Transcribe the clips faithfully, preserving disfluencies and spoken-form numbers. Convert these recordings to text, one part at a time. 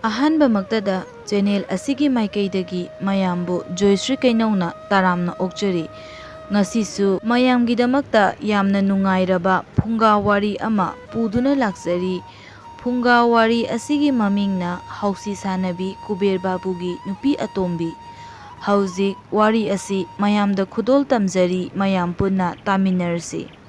ꯑꯍꯥꯟꯕꯃꯛꯇꯗ channel ꯑꯁꯤꯒꯤ ꯃꯥꯏꯀꯩꯗꯒꯤ ꯃꯌꯥꯝꯕꯨ ꯖꯣꯏꯁ꯭ꯔꯤ ꯀꯩꯅꯧꯅ ꯇꯔꯥꯝꯅ ꯑꯣꯛꯆꯔꯤ꯫ ꯉꯁꯤꯁꯨ ꯃꯌꯥꯝꯒꯤꯗꯃꯛꯇ ꯌꯥꯝꯅ ꯅꯨꯡꯉꯥꯏꯔꯕ ꯐꯨꯡꯒꯥ ꯋꯥꯔꯤ ꯑꯃ ꯄꯨꯗꯨꯅ ꯂꯥꯛꯆꯔꯤ꯫ ꯐꯨꯡꯒꯥ ꯋꯥꯔꯤ ꯑꯁꯤꯒꯤ ꯃꯃꯤꯡꯅ ꯍꯥꯎꯁꯤ ꯁꯥꯟꯅꯕꯤ ꯀꯨꯕꯦꯔ ꯕꯥꯕꯨꯒꯤ ꯅꯨꯄꯤ ꯑꯇꯣꯝꯕꯤ꯫ ꯍꯧꯖꯤꯛ ꯋꯥꯔꯤ ꯑꯁꯤ ꯃꯌꯥꯝꯗ ꯈꯨꯗꯣꯜ ꯇꯝꯖꯔꯤ, ꯃꯌꯥꯝ ꯄꯨꯟꯅ ꯇꯥꯃꯤꯟꯅꯔꯁꯤ꯫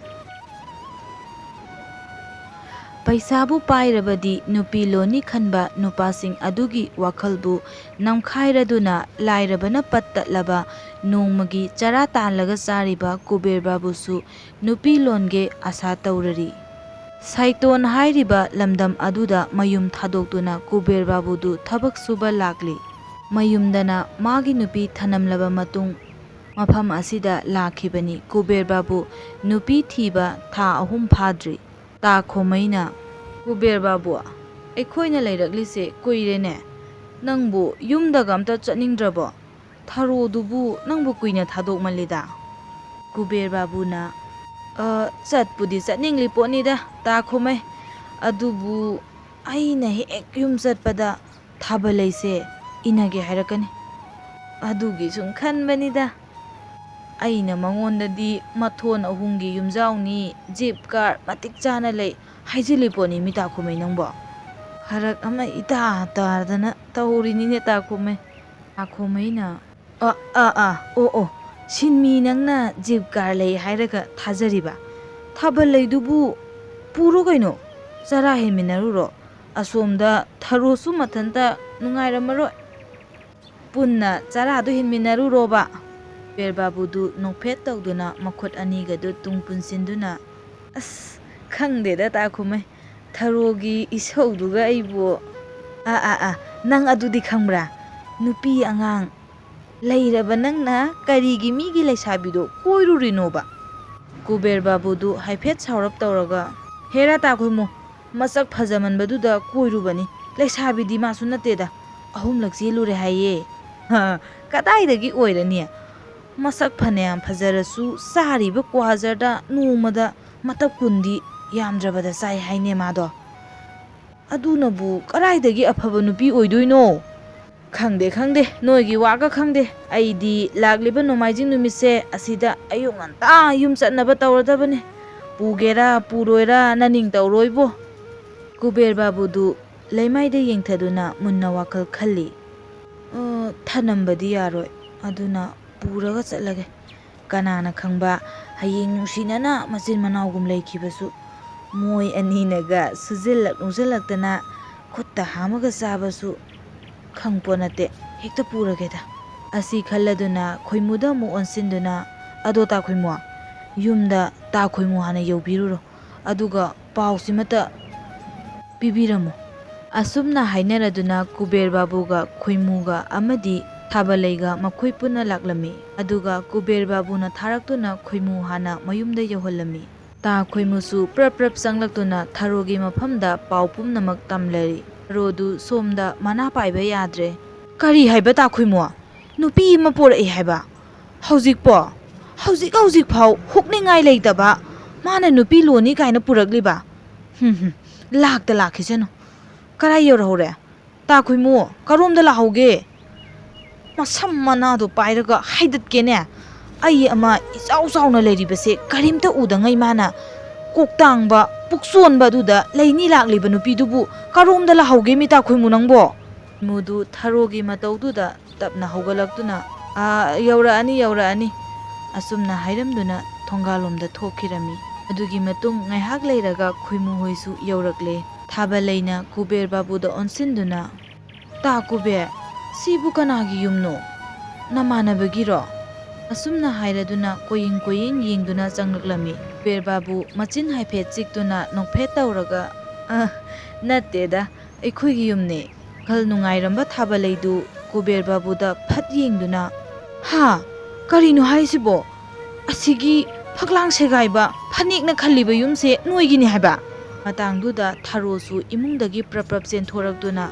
ꯄꯩꯁꯥꯕꯨ ꯄꯥꯏꯔꯕꯗꯤ ꯅꯨꯄꯤ ꯂꯣꯟꯅꯤ ꯈꯟꯕ ꯅꯨꯄꯥꯁꯤꯡ ꯑꯗꯨꯒꯤ ꯋꯥꯈꯜꯕꯨ ꯅꯝꯈꯥꯏꯔꯗꯨꯅ ꯂꯥꯏꯔꯕꯅ ꯄꯠ ꯇꯠꯂꯕ ꯅꯣꯡꯃꯒꯤ ꯆꯔꯥ ꯇꯥꯜꯂꯒ ꯆꯥꯔꯤꯕ ꯀꯨꯕꯦꯔ ꯕꯥꯕꯨꯁꯨ ꯅꯨꯄꯤ ꯂꯣꯟꯒꯦ ꯑꯁꯥ ꯇꯧꯔꯔꯤ꯫ ꯁꯥꯏꯇꯣꯟ ꯍꯥꯏꯔꯤꯕ ꯂꯝꯗꯝ ꯑꯗꯨꯗ ꯃꯌꯨꯝ ꯊꯥꯗꯣꯛꯇꯨꯅ ꯀꯨꯕꯦꯔ ꯕꯥꯕꯨꯗꯨ ꯊꯕꯛ ꯁꯨꯕ ꯂꯥꯛꯂꯤ꯫ ꯃꯌꯨꯝꯗꯅ ꯃꯥꯒꯤ ꯅꯨꯄꯤ ꯊꯅꯝꯂꯕ ꯃꯇꯨꯡ ꯃꯐꯝ ꯑꯁꯤꯗ ꯂꯥꯛꯈꯤꯕꯅꯤ꯫ ꯀꯨꯕꯦꯔ ꯕꯥꯕꯨ ꯅꯨꯄꯤ ꯊꯤꯕ ꯊꯥ ꯑꯍꯨꯝ ꯐꯥꯗ꯭ꯔꯤ꯫ ꯇꯥ ꯈꯣꯃꯩꯅ, "ꯀꯨꯕꯦꯔ ꯕꯥꯕꯨ, ꯑꯩꯈꯣꯏꯅ ꯂꯩꯔꯛꯂꯤꯁꯦ ꯀꯨꯏꯔꯦꯅꯦ꯫ ꯅꯪꯕꯨ ꯌꯨꯝꯗꯒ ꯑꯝꯇ ꯆꯠꯅꯤꯡꯗ꯭ꯔꯕꯣ? ꯊꯔꯣꯗꯨꯕꯨ ꯅꯪꯕꯨ ꯀꯨꯏꯅ ꯊꯥꯗꯣꯛꯃꯜꯂꯤꯗ꯫" ꯀꯨꯕꯦꯔ ꯕꯥꯕꯨꯅ, "ꯑ, ꯆꯠꯄꯨꯗꯤ ꯆꯠꯅꯤꯡꯂꯤ ꯄꯣꯠꯅꯤꯗ, ꯇꯥ ꯈꯣꯃꯩ꯫ ꯑꯗꯨꯕꯨ ꯑꯩꯅ ꯍꯦꯛ ꯌꯨꯝ ꯆꯠꯄꯗ ꯊꯥꯕꯜ ꯂꯩꯁꯦ ꯏꯟꯅꯒꯦ ꯍꯥꯏꯔꯛꯀꯅꯤ꯫ ꯑꯗꯨꯒꯤ ꯁꯨꯝ ꯈꯟꯕꯅꯤꯗ꯫ ꯑꯩꯅ ꯃꯉꯣꯟꯗꯗꯤ ꯃꯊꯣꯟ ꯑꯍꯨꯝꯒꯤ ꯌꯨꯝꯖꯥꯎꯅꯤ, ꯖꯤꯞ ꯀꯥꯔ ꯃꯇꯤꯛ ꯆꯥꯅ ꯂꯩ ꯍꯥꯏꯖꯤꯜꯂꯤ ꯄꯣꯠꯅꯤ ꯃꯤ, ꯇꯥ ꯈꯣꯃꯩ ꯅꯪꯕꯣ꯫ ꯐꯔꯛ ꯑꯃ ꯏꯇꯥ ꯇꯥꯗꯅ ꯇꯧꯔꯤꯅꯤꯅꯦ ꯇꯥ ꯈꯣꯃꯩ꯫" ꯇꯥ ꯈꯣꯃꯩꯅ, "ꯑ, ꯑ, ꯑ, ꯑꯣ, ꯑꯣ, ꯁꯤꯟꯃꯤ ꯅꯪꯅ ꯖꯤꯞ ꯀꯥꯔ ꯂꯩ ꯍꯥꯏꯔꯒ ꯊꯥꯖꯔꯤꯕ? ꯊꯥꯕꯜ ꯂꯩꯗꯨꯕꯨ ꯄꯨꯔꯣ ꯀꯩꯅꯣ, ꯆꯔꯥ ꯍꯦꯟꯃꯤꯟꯅꯔꯨꯔꯣ꯫ ꯑꯁꯣꯝꯗ ꯊꯔꯣꯁꯨ ꯃꯊꯟꯇ ꯅꯨꯡꯉꯥꯏꯔꯝꯃꯔꯣꯏ꯫ ꯄꯨꯟꯅ ꯆꯔꯥꯗꯨ ꯍꯦꯟꯃꯤꯟꯅꯔꯨꯔꯣꯕ꯫" ꯀꯨꯕꯦꯔ ꯕꯥꯕꯨꯗꯨ ꯅꯣꯛꯐꯦꯠ ꯇꯧꯗꯨꯅ ꯃꯈꯨꯠ ꯑꯅꯤꯒꯗꯨ ꯇꯨꯡ ꯄꯨꯟꯁꯤꯟꯗꯨꯅ, "ꯑꯁ, ꯈꯪꯗꯦꯗ ꯇꯥ ꯈꯣꯃꯩ, ꯊꯔꯣꯒꯤ ꯏꯁꯧꯗꯨꯒ ꯑꯩꯕꯨ꯫ ꯑꯥ, ꯑꯥ, ꯑꯥ, ꯅꯪ ꯑꯗꯨꯗꯤ ꯈꯪꯕ꯭ꯔꯥ? ꯅꯨꯄꯤ ꯑꯉꯥꯡ ꯂꯩꯔꯕ ꯅꯪꯅ ꯀꯔꯤꯒꯤ ꯃꯤꯒꯤ ꯂꯩꯁꯥꯕꯤꯗꯣ ꯀꯣꯏꯔꯨꯔꯤꯅꯣꯕ?" ꯀꯨꯕꯦꯔ ꯕꯥꯕꯨꯗꯨ ꯍꯥꯏꯐꯦꯠ ꯁꯥꯎꯔꯞ ꯇꯧꯔꯒ, "ꯍꯦꯔꯥ ꯇꯥ ꯈꯣꯃꯩ, ꯃꯁꯛ ꯐꯖꯃꯟꯕꯗꯨꯗ ꯀꯣꯏꯔꯨꯕꯅꯤ꯫ ꯂꯩꯁꯥꯕꯤꯗꯤ ꯃꯥꯁꯨ ꯅꯠꯇꯦꯗ, ꯑꯍꯨꯝꯂꯛ ꯆꯦꯜꯂꯨꯔꯦ ꯍꯥꯏꯌꯦ꯫" "ꯍ, ꯀꯗꯥꯏꯗꯒꯤ ꯑꯣꯏꯔꯅꯤ? ꯃꯁꯛ ꯐꯅꯌꯥꯝ ꯐꯖꯔꯁꯨ ꯆꯥꯔꯤꯕ ꯀ꯭ꯋꯥꯖꯔꯗ ꯅꯣꯡꯃꯗ ꯃꯇꯞ ꯀꯨꯟꯗꯤ ꯌꯥꯝꯗ꯭ꯔꯕꯗ ꯆꯥꯏ ꯍꯥꯏꯅꯦ ꯃꯥꯗꯣ꯫ ꯑꯗꯨꯅꯕꯨ ꯀꯗꯥꯏꯗꯒꯤ ꯑꯐꯕ ꯅꯨꯄꯤ ꯑꯣꯏꯗꯣꯏꯅꯣ? ꯈꯪꯗꯦ, ꯈꯪꯗꯦ, ꯅꯣꯏꯒꯤ ꯋꯥꯒ ꯈꯪꯗꯦ꯫ ꯑꯩꯗꯤ ꯂꯥꯛꯂꯤꯕ ꯅꯣꯡꯃꯥꯏꯖꯤꯡ ꯅꯨꯃꯤꯠꯁꯦ ꯑꯁꯤꯗ ꯑꯌꯨꯛ ꯉꯟꯇꯥ ꯌꯨꯝ ꯆꯠꯅꯕ ꯇꯧꯔꯗꯕꯅꯤ꯫ ꯄꯨꯒꯦꯔꯥ ꯄꯨꯔꯣꯏꯔꯥ ꯅꯅꯤꯡ ꯇꯧꯔꯣꯏꯕꯣ꯫ ꯀꯨꯕꯦꯔ ꯕꯥꯕꯨꯗꯨ ꯂꯩꯃꯥꯏꯗ ꯌꯦꯡꯊꯗꯨꯅ ꯃꯨꯟꯅ ꯋꯥꯈꯜ ꯈꯜꯂꯤ꯫ "ꯑ, ꯊꯅꯝꯕꯗꯤ ꯌꯥꯔꯣꯏ, ꯑꯗꯨꯅ ꯄꯨꯔꯒ ꯆꯠꯂꯒꯦ꯫ ꯀꯅꯥꯅ ꯈꯪꯕ, ꯍꯌꯦꯡ ꯅꯨꯡꯁꯤꯅꯅ ꯃꯆꯤꯟ ꯃꯅꯥꯎꯒꯨꯝ ꯂꯩꯈꯤꯕꯁꯨ, ꯃꯣꯏ ꯑꯅꯤꯅꯒ ꯁꯨꯖꯤꯜꯂꯛ ꯅꯣꯛꯁꯤꯜꯂꯛꯇꯅ ꯈꯨꯠꯇ ꯍꯥꯝꯃꯒ ꯆꯥꯕꯁꯨ ꯈꯪꯄꯣꯠ ꯅꯠꯇꯦ꯫ ꯍꯦꯛꯇ ꯄꯨꯔꯒꯦꯗ"꯫ ꯑꯁꯤ ꯈꯜꯂꯗꯨꯅ ꯈꯣꯏꯃꯨꯗ ꯑꯃꯨꯛ ꯑꯣꯟꯁꯤꯟꯗꯨꯅ, "ꯑꯗꯣ ꯇꯥ ꯈꯣꯏꯃꯨ, ꯌꯨꯝꯗ ꯇꯥ ꯈꯣꯏꯃꯨ ꯍꯥꯟꯅ ꯌꯧꯕꯤꯔꯨꯔꯣ, ꯑꯗꯨꯒ ꯄꯥꯎꯁꯤꯃꯇ ꯄꯤꯕꯤꯔꯝꯃꯨ"꯫ ꯑꯁꯨꯝꯅ ꯍꯥꯏꯅꯔꯗꯨꯅ ꯀꯨꯕꯦꯔ ꯕꯥꯕꯨꯒ ꯈꯣꯏꯃꯨꯒ ꯑꯃꯗꯤ ꯊꯥꯕꯂꯩꯒ ꯃꯈꯣꯏ ꯄꯨꯟꯅ ꯂꯥꯛꯂꯝꯃꯤ꯫ ꯑꯗꯨꯒ ꯀꯨꯕꯦꯔ ꯕꯥꯕꯨꯅ ꯊꯥꯔꯛꯇꯨꯅ ꯈꯣꯏꯃꯨ ꯍꯥꯟꯅ ꯃꯌꯨꯝꯗ ꯌꯧꯍꯜꯂꯝꯃꯤ꯫ ꯇꯥ ꯈꯣꯏꯃꯨꯁꯨ ꯄ꯭ꯔꯞ ꯄ꯭ꯔꯞ ꯆꯪꯂꯛꯇꯨꯅ ꯊꯔꯣꯒꯤ ꯃꯐꯝꯗ ꯄꯥꯎ ꯄꯨꯝꯅꯃꯛ ꯇꯝꯂꯔꯤ꯫ ꯊꯔꯣꯗꯨ ꯁꯣꯝꯗ ꯃꯅꯥ ꯄꯥꯏꯕ ꯌꯥꯗ꯭ꯔꯦ꯫ "ꯀꯔꯤ ꯍꯥꯏꯕ, ꯇꯥ ꯈꯣꯏꯃꯨ? ꯅꯨꯄꯤ ꯑꯃ ꯄꯣꯔꯛꯑꯦ ꯍꯥꯏꯕ? ꯍꯧꯖꯤꯛꯄꯣ? ꯍꯧꯖꯤꯛ ꯍꯧꯖꯤꯛ ꯐꯥꯎ ꯍꯨꯛꯅꯤꯡꯉꯥꯏ ꯂꯩꯇꯕ ꯃꯥꯅ ꯅꯨꯄꯤ ꯂꯣꯅꯤ ꯀꯥꯏꯅ ꯄꯨꯔꯛꯂꯤꯕ? ꯍꯨꯝ ꯍꯨꯝ, ꯂꯥꯛꯇ ꯂꯥꯛꯈꯤꯁꯅꯨ꯫ ꯀꯔꯥꯏ ꯌꯧꯔꯍꯧꯔꯦ? ꯇꯥ ꯈꯣꯏꯃꯨ, ꯀꯔꯣꯝꯗ ꯂꯥꯛꯍꯧꯒꯦ? ꯃꯁꯝ ꯃꯅꯥꯗꯣ ꯄꯥꯏꯔꯒ ꯍꯥꯏꯗꯠꯀꯦꯅꯦ꯫ ꯑꯩ ꯑꯃ ꯏꯆꯥꯎ ꯆꯥꯎꯅ ꯂꯩꯔꯤꯕꯁꯦ ꯀꯔꯤꯝꯇ ꯎꯗꯉꯩ ꯃꯥꯅ ꯀꯣꯛꯇꯥꯡꯕ, ꯄꯨꯛꯆꯣꯟꯕ ꯑꯗꯨꯗ ꯂꯩꯅꯤ ꯂꯥꯛꯂꯤꯕ ꯅꯨꯄꯤꯗꯨꯕꯨ ꯀꯔꯣꯝꯗ ꯂꯥꯛꯍꯧꯒꯦ ꯃꯤ, ꯇꯥ ꯈꯣꯏꯃꯨ ꯅꯪꯕꯣ?" ꯈꯣꯏꯃꯨꯗꯨ ꯊꯔꯣꯒꯤ ꯃꯇꯧꯗꯨꯗ ꯇꯞꯅ ꯍꯧꯒꯠꯂꯛꯇꯨꯅ, "ꯑꯥ, ꯌꯧꯔꯛꯑꯅꯤ, ꯌꯧꯔꯛꯑꯅꯤ"꯫ ꯑꯁꯨꯝꯅ ꯍꯥꯏꯔꯝꯗꯨꯅ ꯊꯣꯡꯒꯥꯜꯂꯣꯝꯗ ꯊꯣꯛꯈꯤꯔꯝꯃꯤ꯫ ꯑꯗꯨꯒꯤ ꯃꯇꯨꯡ ꯉꯥꯏꯍꯥꯛ ꯂꯩꯔꯒ ꯈꯣꯏꯃꯨ ꯍꯣꯏꯁꯨ ꯌꯧꯔꯛꯂꯦ꯫ ꯊꯥꯕꯂꯩꯅ ꯀꯨꯕꯦꯔ ꯕꯥꯕꯨꯗ ꯑꯣꯟꯁꯤꯟꯗꯨꯅ, "ꯇꯥ ꯀꯨꯕꯦꯔ, ꯁꯤꯕꯨ ꯀꯅꯥꯒꯤ ꯌꯨꯝꯅꯣ? ꯅꯃꯥꯟꯅꯕꯒꯤꯔꯣ?" ꯑꯁꯨꯝꯅ ꯍꯥꯏꯔꯗꯨꯅ ꯀꯣꯌꯤꯡ ꯀꯣꯌꯤꯡ ꯌꯦꯡꯗꯨꯅ ꯆꯪꯂꯛꯂꯝꯃꯤ꯫ ꯀꯨꯕꯦꯔ ꯕꯥꯕꯨ ꯃꯆꯤꯟ ꯍꯥꯏꯐꯦꯠ ꯆꯤꯛꯇꯨꯅ ꯅꯣꯛꯐꯦꯠ ꯇꯧꯔꯒ, "ꯑ, ꯅꯠꯇꯦꯗ, ꯑꯩꯈꯣꯏꯒꯤ ꯌꯨꯝꯅꯦ"꯫ ꯋꯥꯈꯜ ꯅꯨꯡꯉꯥꯏꯔꯝꯕ ꯊꯥꯕꯂꯩꯗꯨ ꯀꯨꯕꯦꯔ ꯕꯥꯕꯨꯗ ꯐꯠ ꯌꯦꯡꯗꯨꯅ, "ꯍꯥ? ꯀꯔꯤꯅꯣ ꯍꯥꯏꯁꯤꯕꯣ? ꯑꯁꯤꯒꯤ ꯐꯛꯂꯥꯡ ꯁꯦꯒꯥꯏꯕ, ꯐꯅꯦꯛꯅ ꯈꯜꯂꯤꯕ ꯌꯨꯝꯁꯦ ꯅꯣꯏꯒꯤꯅꯤ ꯍꯥꯏꯕ?" ꯃꯇꯥꯡꯗꯨꯗ ꯊꯔꯣꯁꯨ ꯏꯃꯨꯡꯗꯒꯤ ꯄ꯭ꯔꯞ ꯄ꯭ꯔꯞ ꯆꯦꯟꯊꯣꯔꯛꯇꯨꯅ,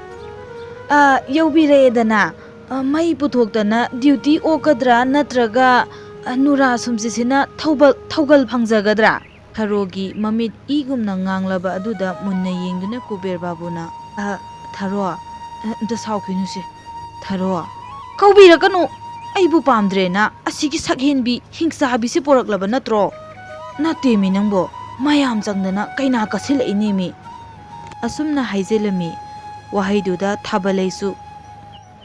"ꯑ, ꯌꯧꯕꯤꯔꯛꯑꯦꯗꯅ꯫ ꯑ, ꯃꯩ ꯄꯨꯊꯣꯛꯇꯅ ꯗ꯭ꯌꯨꯇꯤ ꯑꯣꯛꯀꯗ꯭ꯔꯥ ꯅꯠꯇ꯭ꯔꯒ, ꯑ, ꯅꯨꯔꯥ ꯁꯨꯝꯆꯤꯠꯁꯤꯅ ꯊꯧꯕ-, ꯊꯧꯒꯜ ꯐꯪꯖꯒꯗ꯭ꯔꯥ?" ꯊꯔꯣꯒꯤ ꯃꯃꯤꯠ ꯏꯒꯨꯝꯅ ꯉꯥꯡꯂꯕ ꯑꯗꯨꯗ ꯃꯨꯟꯅ ꯌꯦꯡꯗꯨꯅ ꯀꯨꯕꯦꯔ ꯕꯥꯕꯨꯅ, "ꯑ, ꯊꯔꯣ, ꯑ, ꯑꯝꯇ ꯁꯥꯎꯈꯤꯅꯨꯁꯦ꯫ ꯊꯔꯣ, ꯀꯧꯕꯤꯔꯛꯀꯅꯨ꯫ ꯑꯩꯕꯨ ꯄꯥꯝꯗ꯭ꯔꯦꯅ ꯑꯁꯤꯒꯤ ꯁꯛꯍꯦꯟꯕꯤ ꯍꯤꯡꯆꯥꯕꯤꯁꯦ ꯄꯣꯔꯛꯂꯕ ꯅꯠꯇ꯭ꯔꯣ?" "ꯅꯠꯇꯦꯃꯤ ꯅꯪꯕꯣ, ꯃꯌꯥꯝ ꯆꯪꯗꯅ ꯀꯩꯅꯥ ꯀꯠꯁꯤꯜꯂꯛꯏꯅꯦꯃꯤ꯫" ꯑꯁꯨꯝꯅ ꯍꯥꯏꯖꯤꯜꯂꯝꯃꯤ꯫ ꯋꯥꯍꯩꯗꯨꯗ ꯊꯥꯕꯂꯩꯁꯨ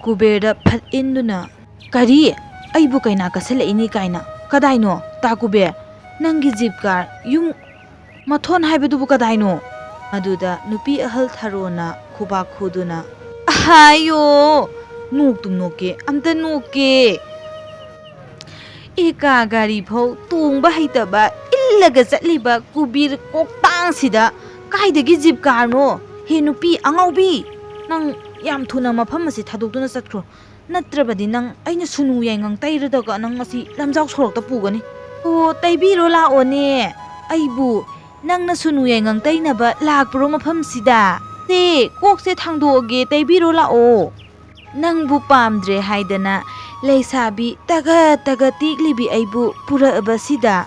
ꯀꯨꯕꯦꯔꯗ ꯐꯠ ꯏꯟꯗꯨꯅ, "ꯀꯔꯤ? ꯑꯩꯕꯨ ꯀꯩꯅꯥ ꯀꯠꯁꯤꯜꯂꯛꯏꯅꯤ ꯀꯥꯏꯅ? ꯀꯗꯥꯏꯅꯣ, ꯇꯥ ꯀꯨꯕꯦꯔ? ꯅꯪꯒꯤ ꯖꯤꯞ ꯀꯥꯔ, ꯌꯨꯝ, ꯃꯊꯣꯟ ꯍꯥꯏꯕꯗꯨꯕꯨ ꯀꯗꯥꯏꯅꯣ?" ꯑꯗꯨꯗ ꯅꯨꯄꯤ ꯑꯍꯜ ꯊꯔꯣꯅ ꯈꯨꯕꯥꯛ ꯈꯨꯗꯨꯅ, "ꯑꯍꯥꯌꯣ! ꯅꯣꯛꯇꯨꯝ ꯅꯣꯛꯀꯦ, ꯑꯝꯇ ꯅꯣꯛꯀꯦ꯫ ꯑꯦꯀꯥ ꯒꯥꯔꯤ ꯐꯥꯎ ꯇꯣꯡꯕ ꯍꯩꯇꯕ, ꯏꯜꯂꯒ ꯆꯠꯂꯤꯕ ꯀꯨꯕꯦꯔ ꯀꯣꯛꯇꯥꯡꯁꯤꯗ ꯀꯥꯏꯗꯒꯤ ꯖꯤꯞ ꯀꯥꯔꯅꯣ? ꯍꯦ ꯅꯨꯄꯤ ꯑꯉꯥꯎꯕꯤ, ꯅꯪ ꯌꯥꯝ ꯊꯨꯅ ꯃꯐꯝ ꯑꯁꯤ ꯊꯥꯗꯣꯛꯇꯨꯅ ꯆꯠꯈ꯭ꯔꯣ꯫ ꯅꯠꯇ꯭ꯔꯕꯗꯤ ꯅꯪ ꯑꯩꯅ ꯁꯨꯅꯨ ꯌꯥꯏꯉꯪ ꯇꯩꯔꯗꯒ ꯅꯪ ꯉꯁꯤ ꯂꯝꯖꯥꯎ ꯁꯣꯔꯣꯛꯇ ꯄꯨꯒꯅꯤ꯫ ꯑꯣ, ꯇꯩꯕꯤꯔꯣ ꯂꯥꯛꯑꯣꯅꯦ꯫ ꯑꯩꯕꯨ ꯅꯪꯅ ꯁꯨꯅꯨ ꯌꯥꯏꯉꯪ ꯇꯩꯅꯕ ꯂꯥꯛꯄ꯭ꯔꯣ ꯃꯐꯝꯁꯤꯗ? ꯁꯦ, ꯀꯣꯛꯁꯦ ꯊꯥꯡꯗꯣꯛꯑꯒꯦ, ꯇꯩꯕꯤꯔꯣ ꯂꯥꯛꯑꯣ꯫ ꯅꯪꯕꯨ ꯄꯥꯝꯗ꯭ꯔꯦ ꯍꯥꯏꯗꯅ ꯂꯩꯁꯥꯕꯤ ꯇꯒꯠ ꯇꯒꯠ ꯇꯦꯛꯂꯤꯕꯤ ꯑꯩꯕꯨ ꯄꯨꯔꯛꯑꯕꯁꯤꯗ?"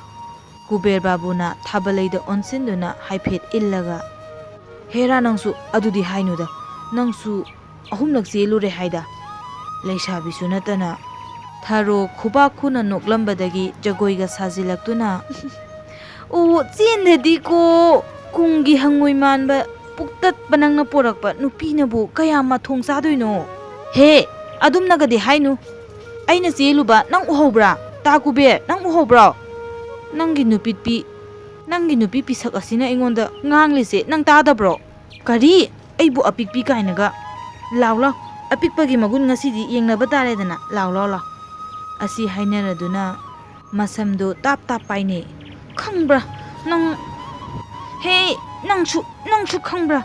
ꯀꯨꯕꯦꯔ ꯕꯥꯕꯨꯅ ꯊꯥꯕꯂꯩꯗ ꯑꯣꯟꯁꯤꯟꯗꯨꯅ ꯍꯥꯏꯐꯦꯠ ꯏꯜꯂꯒ, "ꯍꯦꯔꯥ ꯅꯪꯁꯨ ꯑꯗꯨꯗꯤ ꯍꯥꯏꯅꯨꯗ, ꯅꯪꯁꯨ ꯑꯍꯨꯝꯂꯛ ꯆꯦꯜꯂꯨꯔꯦ ꯍꯥꯏꯗ, ꯂꯩꯁꯥꯕꯤꯁꯨ ꯅꯠꯇꯅ꯫" ꯊꯔꯣ ꯈꯨꯕꯥꯛ ꯈꯨꯅ ꯅꯣꯛꯂꯝꯕꯗꯒꯤ ꯖꯒꯣꯏꯒ ꯁꯥꯖꯤꯜꯂꯛꯇꯨꯅ, "ꯑꯣ, ꯆꯦꯟꯗꯗꯤꯀꯣ, ꯀꯨꯝꯒꯤ ꯍꯪꯉꯣꯏ ꯃꯥꯟꯕ ꯄꯨꯛꯇꯠꯄ ꯅꯪꯅ ꯄꯣꯔꯛꯄ ꯅꯨꯄꯤꯅꯕꯨ ꯀꯌꯥꯝ ꯃꯊꯣꯡ ꯆꯥꯗꯣꯏꯅꯣ?" "ꯍꯦ, ꯑꯗꯨꯝꯅꯒꯗꯤ ꯍꯥꯏꯅꯨ꯫ ꯑꯩꯅ ꯆꯦꯜꯂꯨꯕ ꯅꯪ ꯎꯍꯧꯕ꯭ꯔꯥ? ꯇꯥ ꯀꯨꯕꯦꯔ, ꯅꯪ ꯎꯍꯧꯕ꯭ꯔꯣ? ꯅꯪꯒꯤ ꯅꯨꯄꯤꯠꯄꯤ, ꯅꯪꯒꯤ ꯅꯨꯄꯤ ꯄꯤꯁꯛ ꯑꯁꯤꯅ ꯑꯩꯉꯣꯟꯗ ꯉꯥꯡꯂꯤꯁꯦ ꯅꯪ ꯇꯥꯗꯕ꯭ꯔꯣ?" "ꯀꯔꯤ? ꯑꯩꯕꯨ ꯑꯄꯤꯛꯄꯤ ꯀꯥꯏꯅꯒ? ꯂꯥꯎ ꯂꯥꯎ, ꯑꯄꯤꯛꯄꯒꯤ ꯃꯒꯨꯟ ꯉꯁꯤꯗꯤ ꯌꯦꯡꯅꯕ ꯇꯥꯔꯦꯗꯅ, ꯂꯥꯎ ꯂꯥꯎ ꯂꯥꯎ꯫" ꯑꯁꯤ ꯍꯥꯏꯅꯔꯗꯨꯅ ꯃꯁꯝꯗꯣ ꯇꯥꯞ ꯇꯥꯞ ꯄꯥꯏꯅꯩ꯫ "ꯈꯪꯕ꯭ꯔꯥ ꯅꯪ? ꯍꯦ, ꯅꯪꯁꯨ, ꯅꯪꯁꯨ ꯈꯪꯕ꯭ꯔꯥ?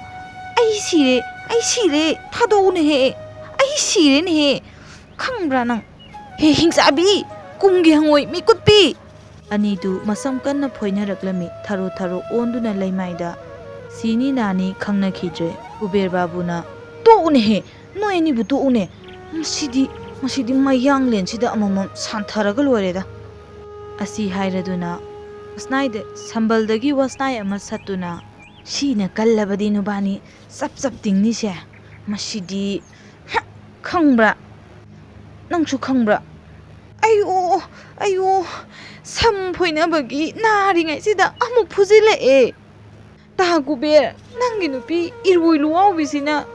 ꯑꯩ ꯁꯤꯔꯦ, ꯑꯩ ꯁꯤꯔꯦ, ꯊꯥꯗꯣꯛꯎꯅꯦꯍꯦ, ꯑꯩ ꯁꯤꯔꯦꯅꯦꯍꯦ, ꯈꯪꯕ꯭ꯔꯥ ꯅꯪ? ꯍꯦ ꯍꯤꯡꯆꯥꯕꯤ, ꯀꯨꯝꯒꯤ ꯍꯪꯉꯣꯏ ꯃꯤꯀꯨꯠꯄꯤ!" ꯑꯅꯤꯗꯨ ꯃꯁꯝ ꯀꯟꯅ ꯐꯣꯏꯅꯔꯛꯂꯝꯃꯤ꯫ ꯊꯔꯣ ꯊꯔꯣ ꯑꯣꯟꯗꯨꯅ ꯂꯩꯃꯥꯏꯗ ꯁꯤꯅꯤ ꯅꯥꯅꯤ ꯈꯪꯅꯈꯤꯗ꯭ꯔꯦ꯫ ꯀꯨꯕꯦꯔ ꯕꯥꯕꯨꯅ, "ꯇꯣꯛꯎꯅꯦꯍꯦ, ꯅꯣꯏ ꯑꯅꯤꯕꯨ ꯇꯣꯛꯎꯅꯦ꯫ ꯉꯁꯤꯗꯤ, ꯉꯁꯤꯗꯤ ꯃꯌꯥꯡꯂꯦꯟꯁꯤꯗ ꯑꯃꯃꯝ ꯁꯥꯟꯊꯔꯒ ꯂꯣꯏꯔꯦꯗ꯫" ꯑꯁꯤ ꯍꯥꯏꯔꯗꯨꯅ ꯋꯥꯁꯅꯥꯏꯗ-, ꯁꯝꯕꯜꯗꯒꯤ ꯋꯥꯁꯅꯥꯏ ꯑꯃ ꯁꯠꯇꯨꯅ, "ꯁꯤꯅ ꯀꯜꯂꯕꯗꯤ ꯅꯨꯕꯥꯅꯤ ꯆꯞ ꯆꯞ ꯇꯤꯡꯅꯤꯁꯦ꯫ ꯃꯁꯤꯗꯤ, ꯍ, ꯈꯪꯕ꯭ꯔꯥ? ꯅꯪꯁꯨ ꯈꯪꯕ꯭ꯔꯥ? ꯑꯩꯌꯣ, ꯑꯩꯌꯣ, ꯁꯝ ꯐꯣꯏꯅꯕꯒꯤ ꯅꯥꯔꯤꯉꯩꯁꯤꯗ ꯑꯃꯨꯛ ꯐꯨꯖꯤꯜꯂꯛꯑꯦ꯫ ꯇꯥ ꯀꯨꯕꯦꯔ, ꯅꯪꯒꯤ ꯅꯨꯄꯤ ꯏꯔꯣꯏ ꯂꯨꯋꯥꯎꯕꯤꯁꯤꯅ